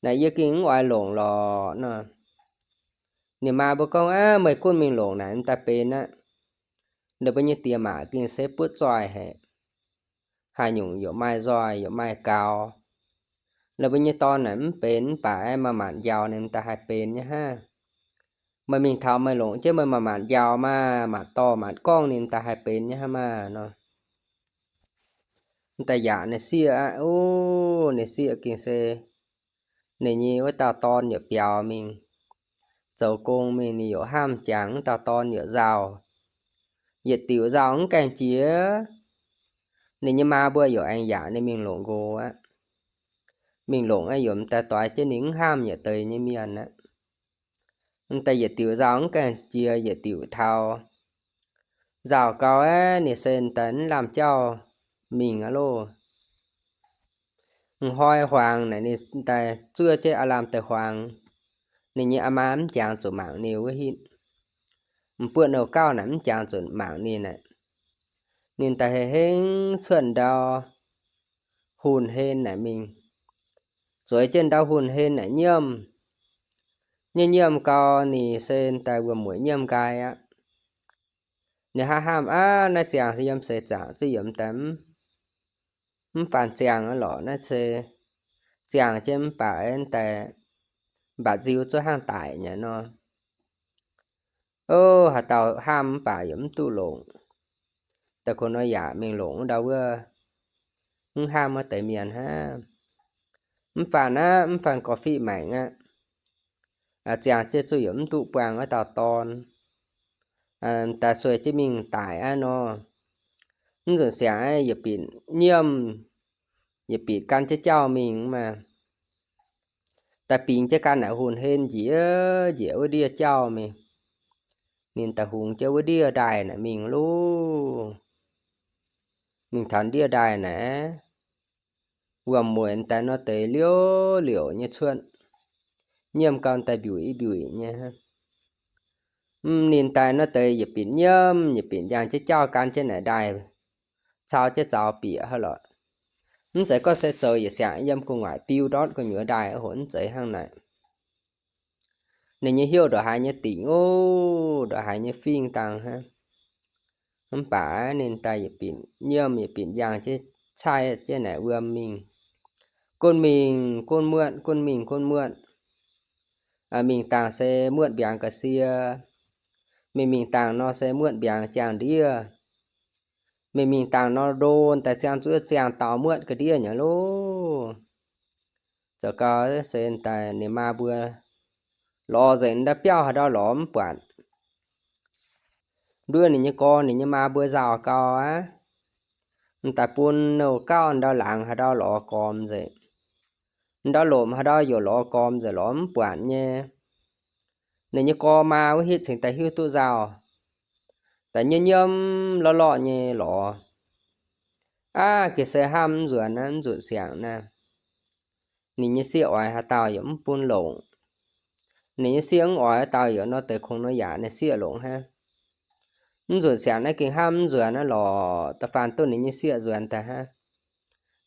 Naaic yie gengh mv oix longc lorqc nor. Ninh maa mbuo gorngv, Aav, meih gunv mingh longc naaic daaih benx aqv. Ninh mbuo nyei diex maac gengh se buotv zoih haic. Haaix nyungc yaac maaih nzoih yaac maaih gaux. Ninh mbuo nyei dorn naaic mv benx mv baac aeqv, maaih maanc njaaux ninh daaih haih benx nyei hnangv. Meih mingh taux meih longc jienv meih maaih maanc njaaux maah, maanc dorh maanc gorngv ninh daaih haih benx nyei hnangv maah nor. Daaih yaac ninh sieqv aqv. Ov, ninh sieqv gengh se ninh nyei wuov dauh dorn yaac biaux mingh, zoux gong mingh, ninh yaac hnamv jangx wuov dauh dorn yaac nzauh. Yietc diuc nzauh mv gaengh jiex, ninh nyei maa mbuo yaac aengx yaac ninh mingh longc nqox aqv. Mingh longc aqv, yaac m'daaih doix jienv ninh mv hnamv yietc deix nyei mienh aqv. M'daaih yietc diuc nzauh mv gaengh jiex, yietc diuc taux nzauh gau aqv, ninh se m'daaih mv lamh jauh mingh aqv loh. M'hnoi hmuangx naaic ninh daaih zuov jienv aav lamh daaih hmuangx, ninh nyei aa maa mv jangx zuqc mangc ninh wuov hitv. M'buoqv nouh gauh naaic mv jangx zuqc mangc ninh aqv. Ninh daaih hei hengv cuotv ndau hunh hen naaic mingh, zueiz jienv ndau hunh hen naaic nyiemv. Nyiemv nyiemv gau ninh se daaih wuom-mueic nyiemv nqaai aqv. Ninh hnamv hnamv, Aav, naaiv ziangh se yiem seix zaangc zuqc yiemx daaih mv faanh ziangh aqv lorqc. Naaiv se ziangh jienv mv baac daaih mbatc nziu zuqc hnangv daic nyei nor. Ov, haaix dauh hnamv mv baac yaac mv duqv longc. Daaih kungx nor yaac mingh longc wuov ndau wuov mv hnamv wuov deix mienh hnangv. Mv faanh aqv, mv faanh gorqv-fiqv maengc aqv. Ziangh jienv zuqc yaac mv duqv buangh wuov dauh dorn. Daaih sueih jienv mingh daic aqv nor. Mv nzunc siangx aqv, yietc binc nyiemv, yietc binc gan jienv jauv mingh maah. Daaih bingx jienv ganh naaic hunh hen njiec njiec wuov ndiev jauv mingh. Ninh daaih hungx jienv wuov ndiev ndaaih naaic mingh loh. Mingh taux ndiev ndaaih naaic, wuom-mueic daaih nor deix liouv liouc nyei cuotv, nyiemv gau daaih mbiuic mbiuic nyei. Ninh daaih nor deix yietc binc nyiemv, yietc binc njang jienv jauv gan jienv naaic ndaaih, cau jienv zaux bieqc hnangv lorqc. Mv zeiz gorngv se zoux yietc siangx yiem gu'nguaaic biu ndortv gu'nyuoz ndaaih oc, mv zeiz hnangv naaic. Ninh nyei hnyouv ndongc haaix nyei dingc oc, ndongc haaix nyei fingx dangh hnangv. Mv baac ninh daaih yietc binc nyiemv yietc binc njang jienv caih jienv naaic wuom mingh. Gunv mingh gunv muotv, gunv mingh gunv muotv. Mingh dangh se muotv mbiaangx ga'sie. Mingh mingh dangh nor se muotv mbiaangx jaang ndiev. Mingh mingh dangh nor ndo daaih ziangh zuqc ziangh dauh muotv ga'ndiev nyei loh. Zoux gau se daaih ninh maa mbuo lorz nzengc ndau biauv haaix ndau lorz mv buatc. Nduov ninh nyei gorx ninh nyei maa mbuo nzauh gau aqv. M'daaih bun nouh gauh ndau laangz haaix ndau lorz gormx nzengc. Ndau lomc haaix ndau yaac lorz gormx nzengc, lorz mv buatc nyei. Ninh nyei gorx maa wuov hitv cingx daaih hiuv duqv nzauh, daaih nyiemv nyiemv lorqc lorqc nyei lorz. Aav, ga'sie hnamv mv nzuonx naaiv, mv nzunc siangx naaiv. Ninh nyei sieqv oix haaix dauh yaac mv bun longc. Ninh nyei sieqv mv oix haaix dauh yaac nor deix kungx nor yaac ninh sieqv longc hnangv. Mv nzunc siangx naaiv gengh hnamv mv nzuonx naaiv lorqc, da'faanh duqv ninh nyei sieqv nzuonx daaih hnangv.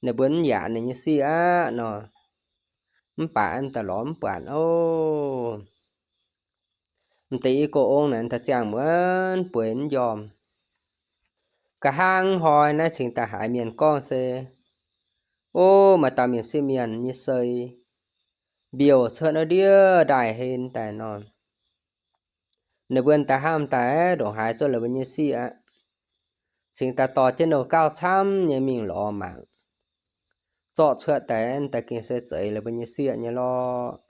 Ninh mbuo mv yaac ninh nyei sieqv aqv nor. Mv baac daaih lorz mv buatc oc. M'deix i go ong naaic daaih ziangh muonz bueix mv njormh. Ga'hlang hnoi naaiv cingx daaih haiz mienh gorngv se, o, maaih dauh mienh sieqv mienh nyei sei, mbiouh cuotv ndiev ndaaih hlen daaih nor. Ninh mbuo daaih hnamv daaih ndongc haaix zorqv la'buo nyei sieqv aqv, cingx daaih dorh jienv nouh gauh camv nyei mingh lorz mangc. Zorqv cuotv daaih, daaih gengh se zeix la'buo nyei sieqv nyei lorqc.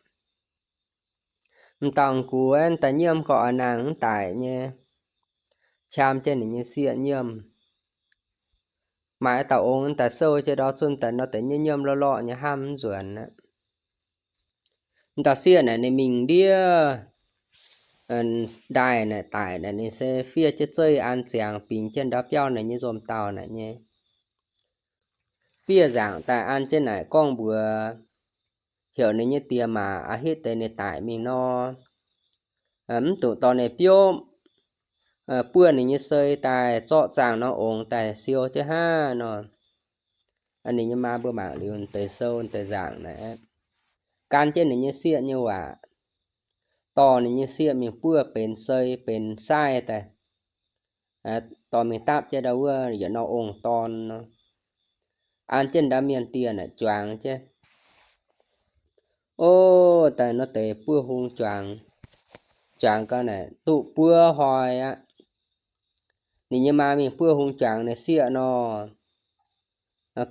M'dauh gux daaih nyiemv gorqv a'nangc mv daic nyei, qam jienv ninh nyei sieqv nyiemv. Maaih dauh ong daaih souv jienv ndau zunh daaih nor deix nyiemv nyiemv lorqc lorqc nyei hnamv mv nzuonx aqv. M'dauh sieqv naaic ninh mingh ndiev ndaaih naaic daic naaic ninh se fiev jienv zeiv an ziangx bingx jienv ndau biauv naaic nyei nzomc dauh naaic nyei. Fiev nzaangc daaih an jienv naaic gorngv mbuox heuc ninh nyei diex maac a'hitv deix ninh daic mingh nor, mv dungx dorh ninh biopv, buov ninh nyei sei daaih zorqv zaangh norm ongx daaih siou jienv hnangv nor. Ninh nyei maa mbuo mangc liuz deix sou deix nzaangc naaic, gan jienv ninh nyei sieqv nyei waac, dorh ninh nyei sieqv mingh buov benx sei benx saaiv daaih, dorh mingh dapv jienv ndau wuov yietc norm ong-dorn nor, an jienv ndau mienh dieh naaic juangx jienv. O, daaih nor deix buov hung juangx, juangx gau naaic duqv buov hnoi aqv. Ninh nyei maa mingh buov hung juangx ninh sieqv nor,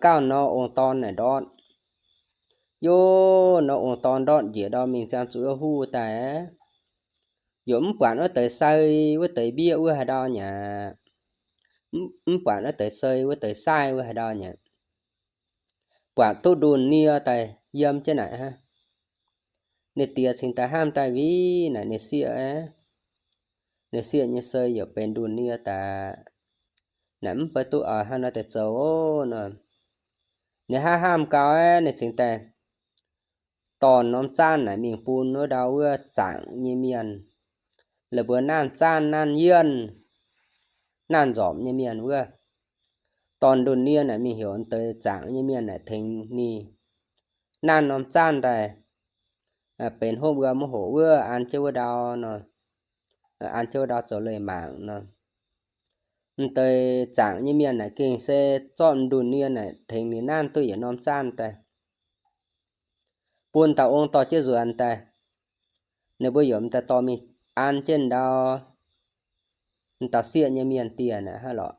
gauh nor ong-dorn naaic ndortv. Yov, nor ong-dorn ndortv njiec ndorm mingh ziangh zuqc wuov huv daaih, yaac mv buatc wuov deix sei wuov deix mbieqv wuov haaix ndau nyei aqv. Mv buatc wuov deix sei wuov deix saaiv wuov haaix ndau nyei aqv. Buatc duqv ndunh nie daaih yiem jienv naaic hnangv. Ninh diex cingx daaih hnamv daaih, Vih naaic ninh sieqv, ninh sieqv nyei sei yaac benx ndunh nie daaih, naaic mv baac duqv oix hnangv naaiv deix zoux nor. Ninh hnamv hnamv gau, ninh cingx daaih dorh norm zaanv naaic mingh bun wuov ndau wuov zaangc nyei mienh, la'buoz naanv zaanv naanv yienh, naanv nzormc nyei mienh wuov. Dorh ndunh nie naaic mingh heuc deix zaangc nyei mienh naaic tengx ninh naanv norm zaanv daaih benx hopv wuom hoc wuov an jienv wuov ndau nor, an jienv wuov ndau zoux leiz-mangc nor. M'deix zaangc nyei mienh naaic gengh se zorqv ndunh nie naaic tengx ninh naanv duqv yietc norm zaanv daaih, bun dauh ong dorh jienv nzuonx daaih. Ninh mbuo yaac m'daaih dorh mingh an jienv ndau, m'dauh sieqv nyei mienh dieh naaic hnangv lorqc.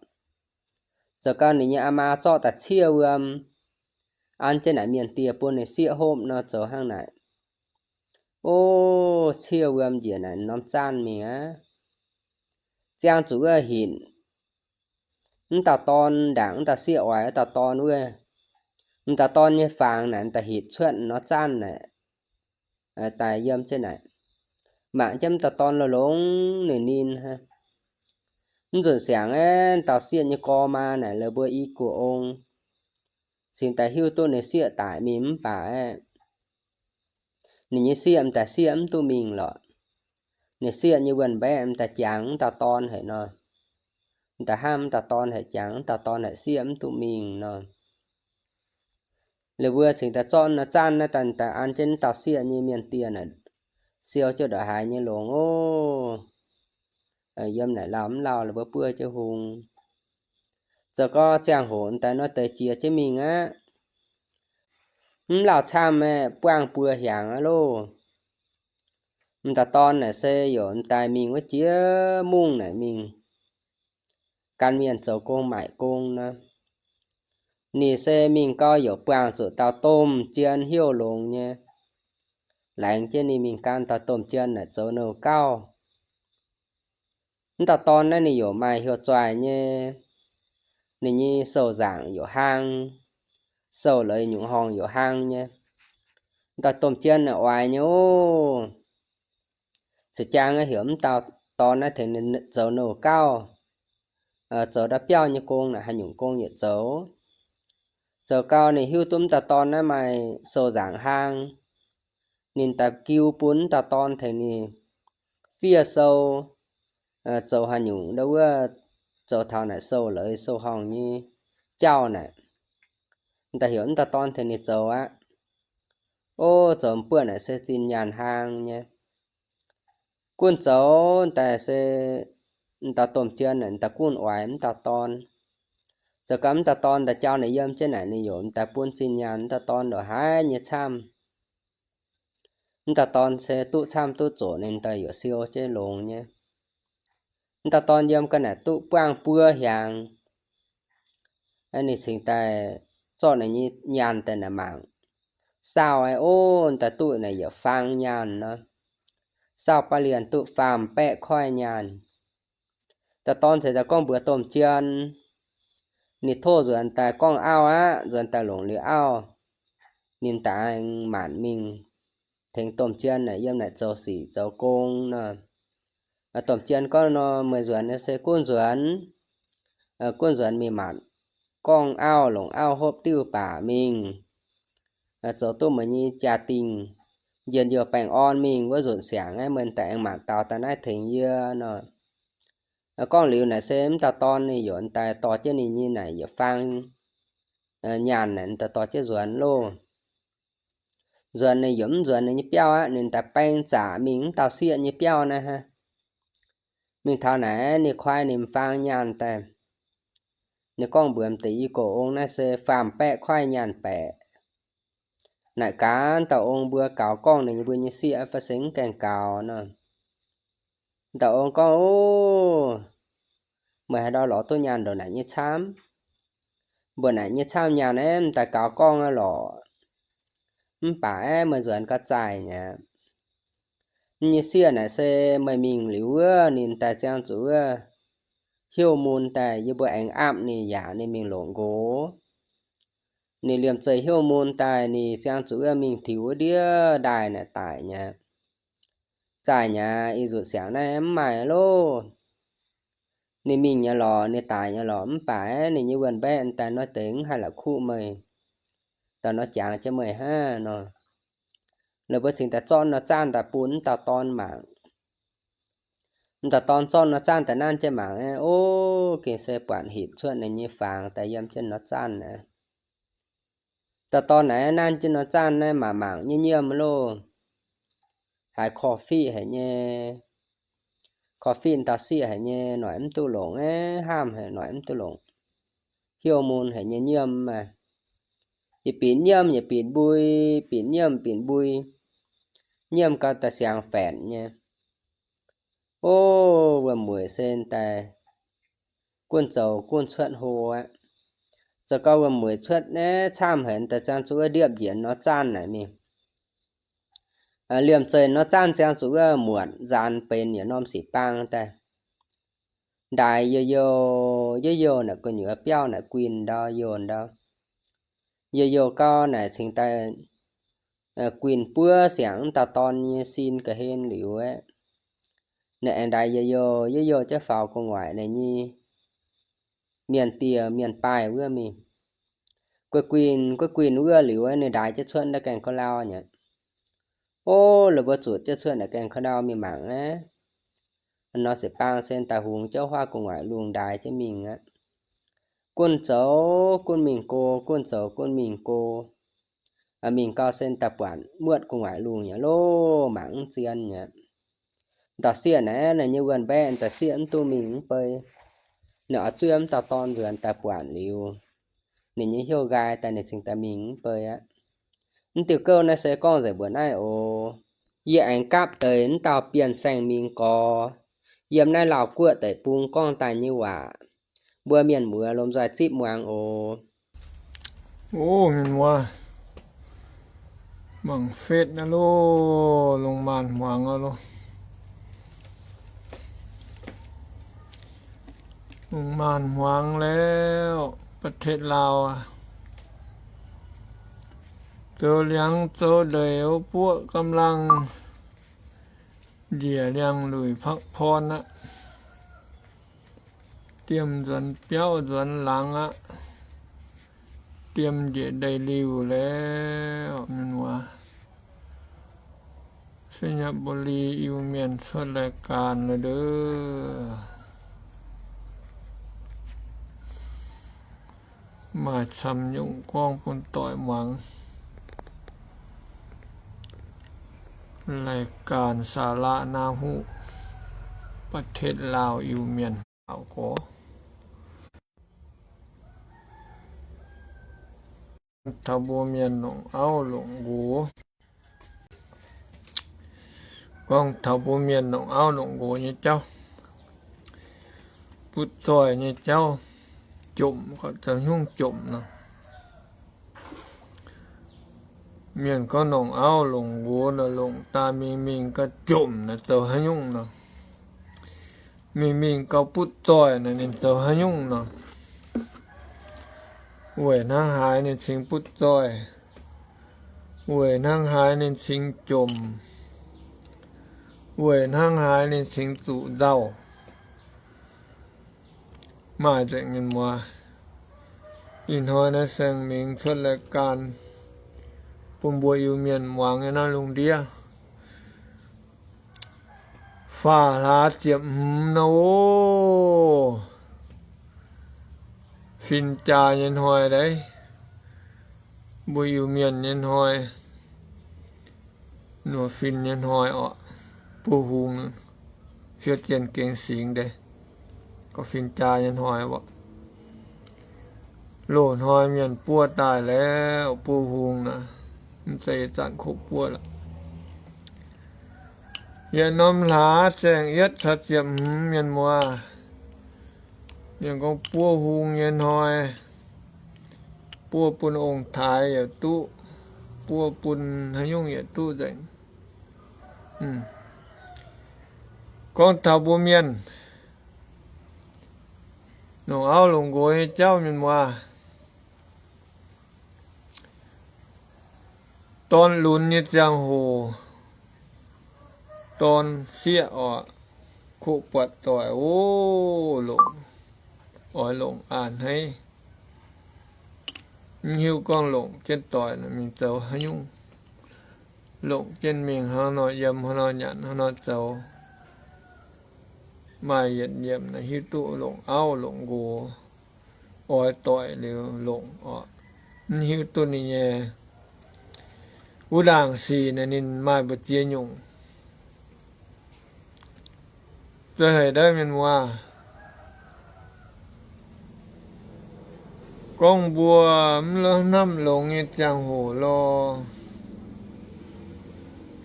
Zoux gau ninh nyei aa maa zorqv daaih ciev wuom an jienv naaic mienh dieh bun ninh sieqv hopv nor zoux hnangv naaic. O, ciev wuom njiec naaic norm zaanv mingh aqv. Ziangh zuqc wuov hinc, m'dauh dorn ndaangc m'dauh sieqv oix wuov dauh dorn wuov, m'dauh dorn nyei fangx naaic m'daaih hitc cuotv norm zaanv naaic daaih yiem jienv naaic, mangc jienv m'dauh dorn longx-longx ninh ninh hnangv. Mv nzunc siangx aeqv, dauh sieqv nyei gorx maa naaic la'buo i guoqv ong, cingx daaih hiuv duqv ninh sieqv daic mingh mv baac aeqv, ninh nyei sieqv m'daaih sieqv mv duqv mingh lorqc. Ninh sieqv nyei wuonh mbaeqv m'daaih jangx m'dauh dorn haic nor, m'daaih hnamv m'dauh dorn haic, jangx m'dauh dorn haic, sieqv mv duqv mingh nor. La'buo cingx daaih zorqv norm zaanv naaiv daaih an jienv m'dauh sieqv nyei mienh dieh naaic, siou jienv ndongc haaix nyei longx oc. Yiem naaic lauh mv lauh la'buo buov jienv hung. Zoux gau ziangh hoc m'daaih nor deix jiex jienv mingh aqv. Mv lauh camv aeqv, buangh buo hiaangx aqv loh. M'daaih dorn naaic se yaac m'daaih mingh wuov jiex mungv naaic mingh gan mienh zoux gong maaic gong nor. Ninh se mingh gau yaac buangh zuqc dauh domh jien heuc longx nyei, laengz jienv ninh mingh gan dauh domh jien naaic zoux nouh gauh. M'daaih dorn naaiv ninh yaac maaih hiuv-duqv nyei, ninh nyei sou nzaangc yaac hlang, sou leiz nyungc horngh yaac hlang nyei. M'daaih domh jien naaic oix nyei oc. Za'jang heuc m'daaih dorn naaiv tengx ninh zoux nouh gauh, zoux ndau biauv nyei gong naaic haaix nyungc gong yietc zoux. Zoux gau ninh hiuv duqv m'daaih dorn naaiv maaih sou nzaangc hlang, ninh daaih giu bun m'daaih dorn tengx ninh fiev sou, zoux haaix nyungc ndau wuov, zoux taux naaic sou leiz sou horngh nyei jauv naaic, m'daaih heuc m'daaih dorn tengx ninh zoux aqv. O, zoux m'buoqv naaic se zinh nyaanh hlang nyei. Gunv zoux daaih se m'daaih domh jien naaic m'daaih gunv oix m'daaih dorn. Zoux gau m'daaih dorn daaih jauv naaic yiem jienv naaic ninh yaac m'daaih bun zinh nyaanh m'daaih dorn ndongc haaix nyei camv. M'dauh dorn se duqv camv duqv zoqc ninh daaih yaac siou jienv longx nyei. M'dauh dorn yiem ga'naaiv duqv buangv buo hnyangx, ninh cingx daaih zorqv ninh nyei nyaanh daaih naaic mangc. Saauh aqv, ov, daaih duqv naaic yietc faang nyaanh nor. Saauh ba'lienh duqv faam-baeqv koiv nyaanh. M'dauh dorn ceix daaih gorngv mbuox domh jien, ninh tov nzuonx daaih gorngv auv aqv, nzuonx daaih longc liuz auv, ninh daaih aengx maanc mingh tengx domh jien naaic yiem naaic zoux sic zoux gong nor. Domh jien gorngv nor, meih nzuonx se gunv nzuonx, gunv nzuonx mingh maanc gorngv auv, longc auv hopv diuv baac mingh, zoux duqv meih nyei jaa-dingh, njien-youh baengh orn mingh wuov nzunc siangx aqv, meih daaih aengx maanc daaux daaih naaiv tengx yie nor. Gorngv liuz naaic se m'dauh dorn ninh yaac daaih dorh jienv ninh nyei naaic yietc faang nyaanh naaic daaih dorh jienv nzuonx loh. Nzuonx ninh yaac mv nzuonx ninh nyei biauv aqv, ninh daaih baeng zaqc mingh m'dauh sieqv nyei biauv naaiv aqv. Mingh taux naaic ninh koi ninh m'faang nyaanh daaih. Ninh gorngv mbuox m'deix i gox ong, naaiv se faam-baeqv koiv nyaanh baeqc. Naaic gaax, dauh ong mbuo gaux gorngv ninh mbuo nyei sieqv fai se mv gaengh gaux nor. Dauh ong gorngv, ov, meih haaix ndau lorz duqv nyaanh ndongc naaic nyei camv? Mbuo naaic nyei camv nyaanh aeqv, m'daaih gaux gorngv aqv lorqc. Mv baac aeqv, meih nzuonx gau zaih nyei. M'nyei sieqv naaic se meih mingh liuz wuov ninh daaih ziangh zuqc wuov heuc mun daaih yie mbuo aengx aapv ninh yaac ninh mingh longc nqox. Ninh liemh zeih heuc mun daaih ninh ziangh zuqc wuov mingh tiux wuov ndiev ndaaih naaic daic nyei. Zaih nyei, ih nzunc siangx naaiv mv maaih loh. Ninh mingh nyei lorqc, ninh daic nyei lorqc, mv baac ninh nyei wuonh mbaeqv daaih nor deix mv haih la'kuqv meih, daaih nor jangx jienv meih hnangv nor. La'buo cingx daaih zorqv nor zaanh daaih bun m'dauh dorn mangc. M'dauh dorn zorqv nor zaanh daaih nanv jienv mangc aeqv, ov, gengh se buatc hitc cuotv ninh nyei fangx daaih yiem jienv nor zaanh aqv. Dauh dorn naaiv nanv jienv nor zaanh naaiv mangc mangc nyiemv nyiemv loh. Haiz korv-fiqv haic nyei. Korv-fiqv dauh sieqv haic nyei, noic mv duqv longc aqv, hamh haic noic mv duqv longc. Heuc mun haic nyei nyiemv maah. Yietc binc nyiemv yietc binc mbui, binc nyiemv binc mbui. Nyiemv gau daaih siangx faenc nyei. Ov, wuom-mueic se daaih gunv zoux gunv cuotv hlo aqv. Zoux gau wuom-mueic cuotv naaiv camv haic daaih ziangh zuqc wuov ndiepv njiec nor zaanh naaic mingh. Liemh zeih nor zaanh ziangh zuqc wuov muotc nzaanx benx yietc norm sic baang daaih. Ndaix youh youh, youh youh naaic gu'nyuoz biauv naaic guinh ndau youh ndau. Youh youh gau naaic cingx daaih guinh buov siangx m'dauh dorn nyei sin ga'hlen liuz aeqv, naaic aengx ndaix youh youh, youh youh jienv faaux gu'nguaaic naaic nyei mienh dieh mienh baaih wuov mingh. Gu'guinh gu'guinh wuov liuz aeqv, ninh ndaix jienv cuotv naaiv gaengh ga'lau nyei. Ov, la'buo zuotc jienv cuotv naaiv gaengh ga'lau mingh mangc aeqv, nor sic baang se daaih hungx jienv huaav gu'nguaaic lungh ndaix jienv mingh aqv. Gunv zoux gunv mingh go, gunv zoux gunv mingh go. Mingh gau se daaih buatc muotv gu'nguaaic lungh nyei loh, mangc mv zien nyei. Dauh sieqv naaiv, ninh nyei wuonh mbaeqv daaih sieqv mv duqv mingh mv bei. Ninh oix zuov m'dauh dorn nzuonx daaih buatc liuz, ninh nyei hnyouv nqaai daaih ninh cingx daaih mingh mv bei aqv. Mv diuh gouv naaiv se gorngv nzengc mbuoqc naaiv oc. Yie aengx gapv deix m'dauh Bienh Saeng Mingh Gorx yiem naaiv Laauh Guoqv deic-bung gorngv daaih nyei waac, mbuo mienh muoz lomh nzoih zipv muangx oc. Ov, mienh muoz, mangc fetv aqv loh, lungh maanz hmuangx aqv loh. Lungh maanz hmuangx แล้ว ประเทศลาว aqv, zoux liangx zoux ndeic พวกกำลัง njiec liangx luic พักผ่อน aqv. Diemh nzuonx biauv nzuonx laangz aqv. Diemh njiec ndeic-liuh แล้ว mienh muoz. ไชยบุรี Iu-Mienh cuotv รายการ la'deix. Maaih camv nyungc gorngv bun doic muangx. รายการ สาระน่ารู้ ประเทศลาว Iu-Mienh ข่าว gorx. Taux mbuo mienh longc auv longc nqox, Gorngv taux mbuo mienh longc auv longc nqox nyei jauv, butv zoih nyei jauv, jomc, zoux haaix nyungc jomc nor. Mienh gorngv longc auv longc nqox nor, longc daaih mingh mingh gauh jomc nor, zoux haaix nyungc nor. Mingh mingh gauh butv zoih nor, ninh zoux haaix nyungc nor. Weic hnangv haaix ninh cingx butv zoih? Weic hnangv haaix ninh cingx jomc? Weic hnangv haaix ninh cingx zuqc nzauh? Maaih nzengc mienh muoz. Ih hnoi naaiv saeng-mingx cuotv รายการ bun mbuo Iu-Mienh muangx nyei naaiv lungh ndiev. Faam hlaax ziepc hmz nor, fin-jaa nyei hnoi deix, mbuo Iu-Mienh nyei hnoi, nor fin nyei hnoi orqc, buov hung, fiev zien gengx singx deix, gorngv fin-jaa nyei hnoi orqc. Loz-hnoi mienh buov daaih lorqc, buov hung naaic, mv zeiz zanc koqv buov lorqc. Yietc norm hlaax zaeng yietv caux ziepc hmz mienh muoz, mienh gorngv buov hung nyei hnoi, buov bun ong-taaix yaac duqv, buov bun haaix nyungc yaac duqv nzengc. Gorngv taux mbuo mienh longc auv longc nqox nyei jauv mienh muoz, dorn lunx nyei ziangh hoc, dorn sieqv orqc, koqv buatc doic, o, longc, oix longc a'hneiv. Mv hiuv gorngv longc jienv doic mingh zoux haaix nyungc, longc jienv mingh hnangv nor yiem, hnangv nor nyanc, hnangv nor zoux. Maaih yietc yiemc hiuv duqv longc auv longc nqox, oix doic liuz longc orqc. Mv hiuv duqv ninh nyei wuov ndaangc sic naaic ninh maaih mbu'ziex nyungc. Za'heic ndeiv mienh muoz, gorngv mbuo mv hnamv longx nyei ziangh hoc lorh,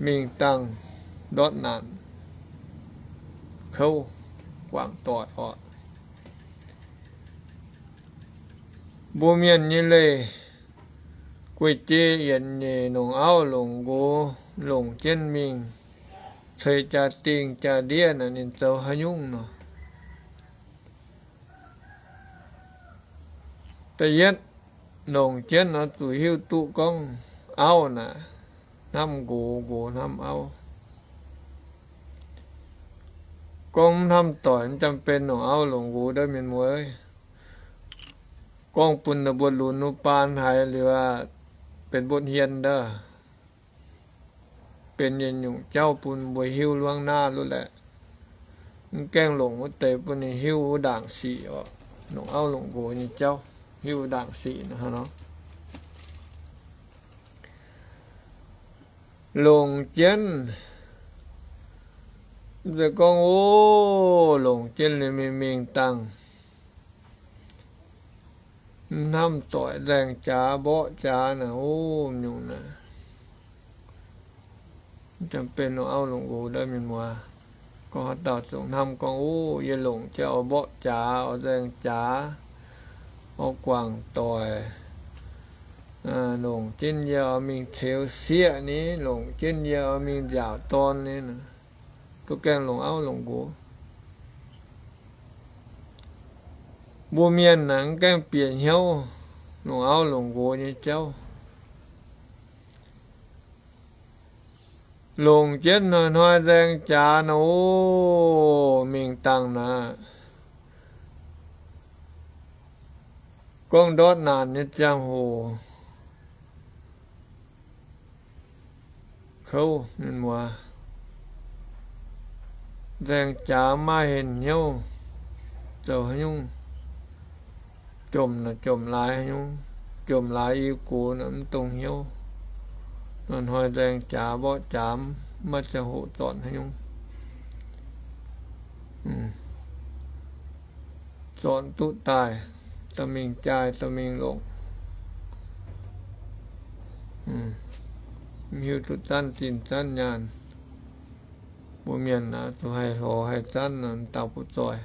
mingh dangh ndortv naanc kouv guangc doic orqc. Mbuo mienh nyei leih, guei-jei yietc nyeic longc auv longc nqox longc jienv mingh ceix jaa-dingh jaa-ndiev naaic ninh zoux haaix nyungc nor. Da'yietv, longc jienv nor zuqc hiuv duqv gorngv auv naaic hnamv nqox, nqox hnamv auv. Gorngv mv hnamv doic mv jangx benx longc auv longc nqox ndeiv mienh muoz. Gorngv bun mbuo lunx wuov baan haiz liuz aqv, benx mbotv hien ndaav. Benx yietc nyungc jauv bun mbuo hiuv luangv naaiv luv laeqc. Mv gaengh longc wuov deix bun ninh hiuv wuov ndaangc sic orqc. Longc auv longc nqox nyei jauv hiuv wuov ndaangc sic nor. Longc jienv, mv zeiz gorngv, o, longc jienv liuz mingh mingh dangh mv hnamv doic, nzaeng jaax mborqv jaax naaic, o, nyungc naaic, mv jangx benx longc auv longc nqox ndeiv mienh muoz. Gorngv haaix dauh zuqc hnamv gorngv, o, yie longc jienv oix mborqv jaax, oix nzaeng jaax, oix guangc doic, longc jienv yie oix mingh ceux sieqv ni, longc jienv yie oix mingh nziaauc dorn ni, duqv gaengh longc auv longc nqox. Mbuo mienh naaic mv gaengh bieqc hnyouv longc auv longc nqox nyei jauv. Longc jienv hnoi-hnoi nzaeng jaax nor, o, mingh dangh naaic, gorngv ndortv naanc nyei ziangh hoc, kouv, mienh muoz, nzaeng jaax maiv maaih henh hnyouv, zoux haaix nyungc, jomc naaic jomc laaix haaix nyungc, jomc laaix i gox naaic mv dongh hnyouv. Hnoi-hnoi nzaeng jaax mborqv jaax, maiv ziangh hoc zornc haaix nyungc. Zornc duqv daaih, dorh mingh jaaix, dorh mingh longc. Mv hiuv duqv zanv zinh zanv nyaanh, Mbuo mienh naaic zuqc haih lorz haih zanv naaic dauh butv zoih.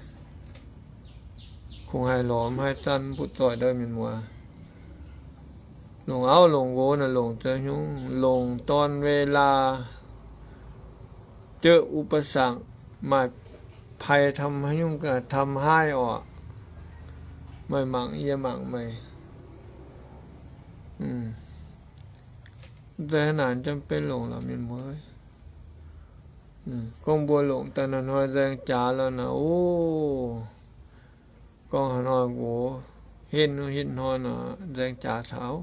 Kungx haih lorz mv haih zanv butv zoih ndau mienh muoz. Longc auv longc nqox naaic longc zoux nyungc, longc dorn เวลา jeuqv อุปสรรค maaih pai ทำให้ยุ่ง ทำให้ orqc, meih mangc yie mangc meih. Mv zeiz haaix naaic จำเป็น longc lorqc mienh muoz. Gorngv mbuo longc daaih hnoi-hnoi nzaeng jaax lorqc naaic, o, gorngv haaix hnoi nqox henv hitv hnoi naaic nzaeng jaax caux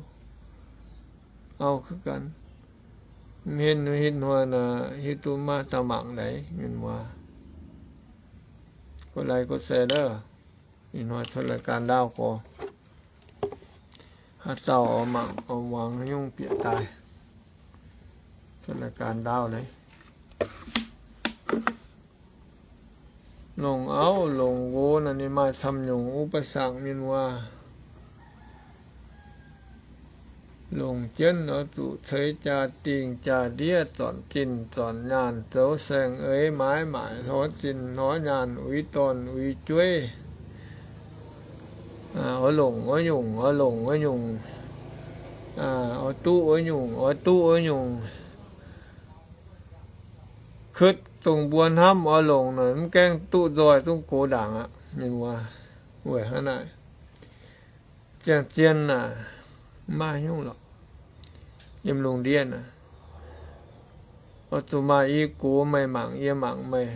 auv kuv gan. Mv henv hitv hnoi naaic hiuv duqv maiv daaih mangc leiz mienh muoz. Ga'lai ga'saeng loh, ih hnoi cuotv รายการ ndaauv gorx, haaix dauh oix mangc oix muangx nyungc bieqc daaih, cuotv รายการ ndaauv leiz. Longc auv longc nqox naaic ninh maaih camv nyungc อุปสรรค mienh muoz. Longc jienv oix zuqc ceix jaa-dingh jaa-ndiev zornc zinh zornc nyaanh zoux saeng-eix maaiz maaic hlorx zinh hlorx nyaanh uix dorn uix jueiv. Oix longc wuov nyungc, oix longc wuov nyungc, oix duqv wuov nyungc, oix duqv wuov nyungc. Kuotv dongh mbuo hnamv oix longc naaic mv gaengh duqv nzoih zungv gox ndaangc aqv mienh muoz. Weic haaix naaic? Ziangh zien naaic maiv nyungc lorqc. Yiem lungh ndiev naaic, oix zuqc maaih i gox meih mangc yie mangc meih,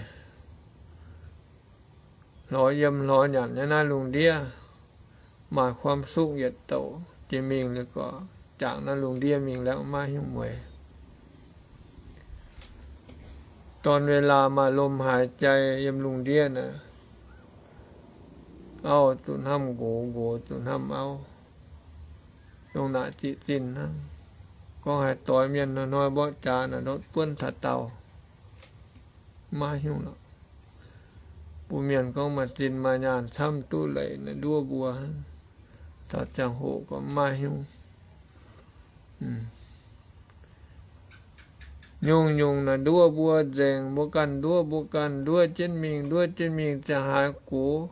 hlorx yiem hlorx nyanc nyei naaiv lungh ndiev, maaih ความสุข yietc douc jiex mingh liuz gorqv jangx naaiv lungh ndiev mingh liangv maiv nyungc mueiz. Dorn เวลา maaih lomh haaix jai yiem lungh ndiev naaic, auv zuqc hnamv nqox, nqox zuqc hnamv auv. Dongh naaic ziqc zinh hnangv. Gorngv haaix doix mienh hnoi-hnoi mborqv jaax naaic ndortv buonv taux daauh, maiv nyungc lorqc. Mbuo mienh gorngv maaih zinh maaih nyaanh camv duqv leic naaic nduov mbuo, taux ziangh hoc gorngv maiv nyungc. Nyungc-nyungc naaic nduov mbuo nzengc, mbuo ganh nduov mbuo ganh, nduov jienv mingh, nduov jienv mingh ziangh haaix gox.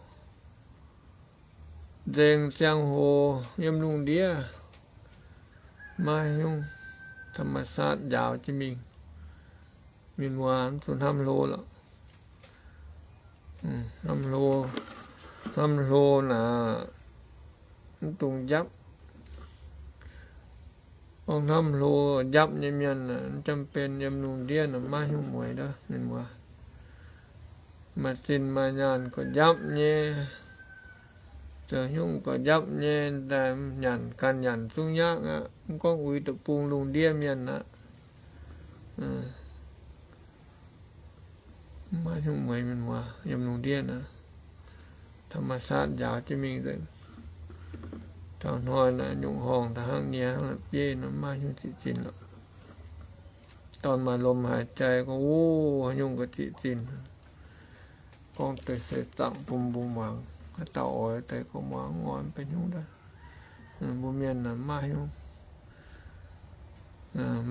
Nzengc ziangh hoc yiem lungh ndiev maiv nyungc, ธรรมชาติ njaaux jienv mingh. Mienh muoz mv zuqc hnamv hlo lorqc. Hnamv hlo, hnamv hlo naaic mv dungx njapv. Gorngv hnamv hlo njapv nyei mienh aeqv, mv จำเป็น yiem lungh ndiev naaic maiv nyungc mueiz ndov mienh muoz. Maaih zinh maaih nyaanh gorqv njapv nyei, zoux nyungc gorqv njapv nyei, daaih nyanc ganh nyanc zungv nyaqv aqv. Mv gorngv uix deic-bung lungh ndiev mienh aqv. Maiv nyungc mueiz mienh muoz, yiem lungh ndiev naaic ธรรมชาติ njaaux jienv mingh nzengc. Taux hnoi naaic nyungc horngh da'hnangv nie hnangv la'bieiv nor maiv nyungc ziqc zinh lorqc. Dorn maaih lomh haaix jai gorngv, o, nyungc gorqv ziqc zinh. Gorngv deix se zaangc bun mbuo muangx, haaix dauh oix deix gorngv muangx, oix mv benx nyungc daaih. Mbuo mienh naaic maiv nyungc.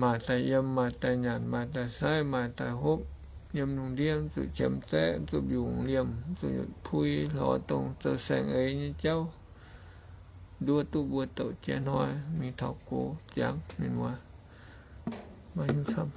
Maaih daaih yiem, maaih daaih nyanc, maaih daaih saiv, maaih daaih hopv. Yiem lungh ndiev mv zuqc qiemx zaeqv, mv zuqc mbiungc liemh, mv zuqc nyutc pui, lorz dongh zoux saeng-eix nyei jauv, nduov duqv mbuo douc jiex hnoi mingh taux gox ziangx mienh muoz. Maiv nyungc camv.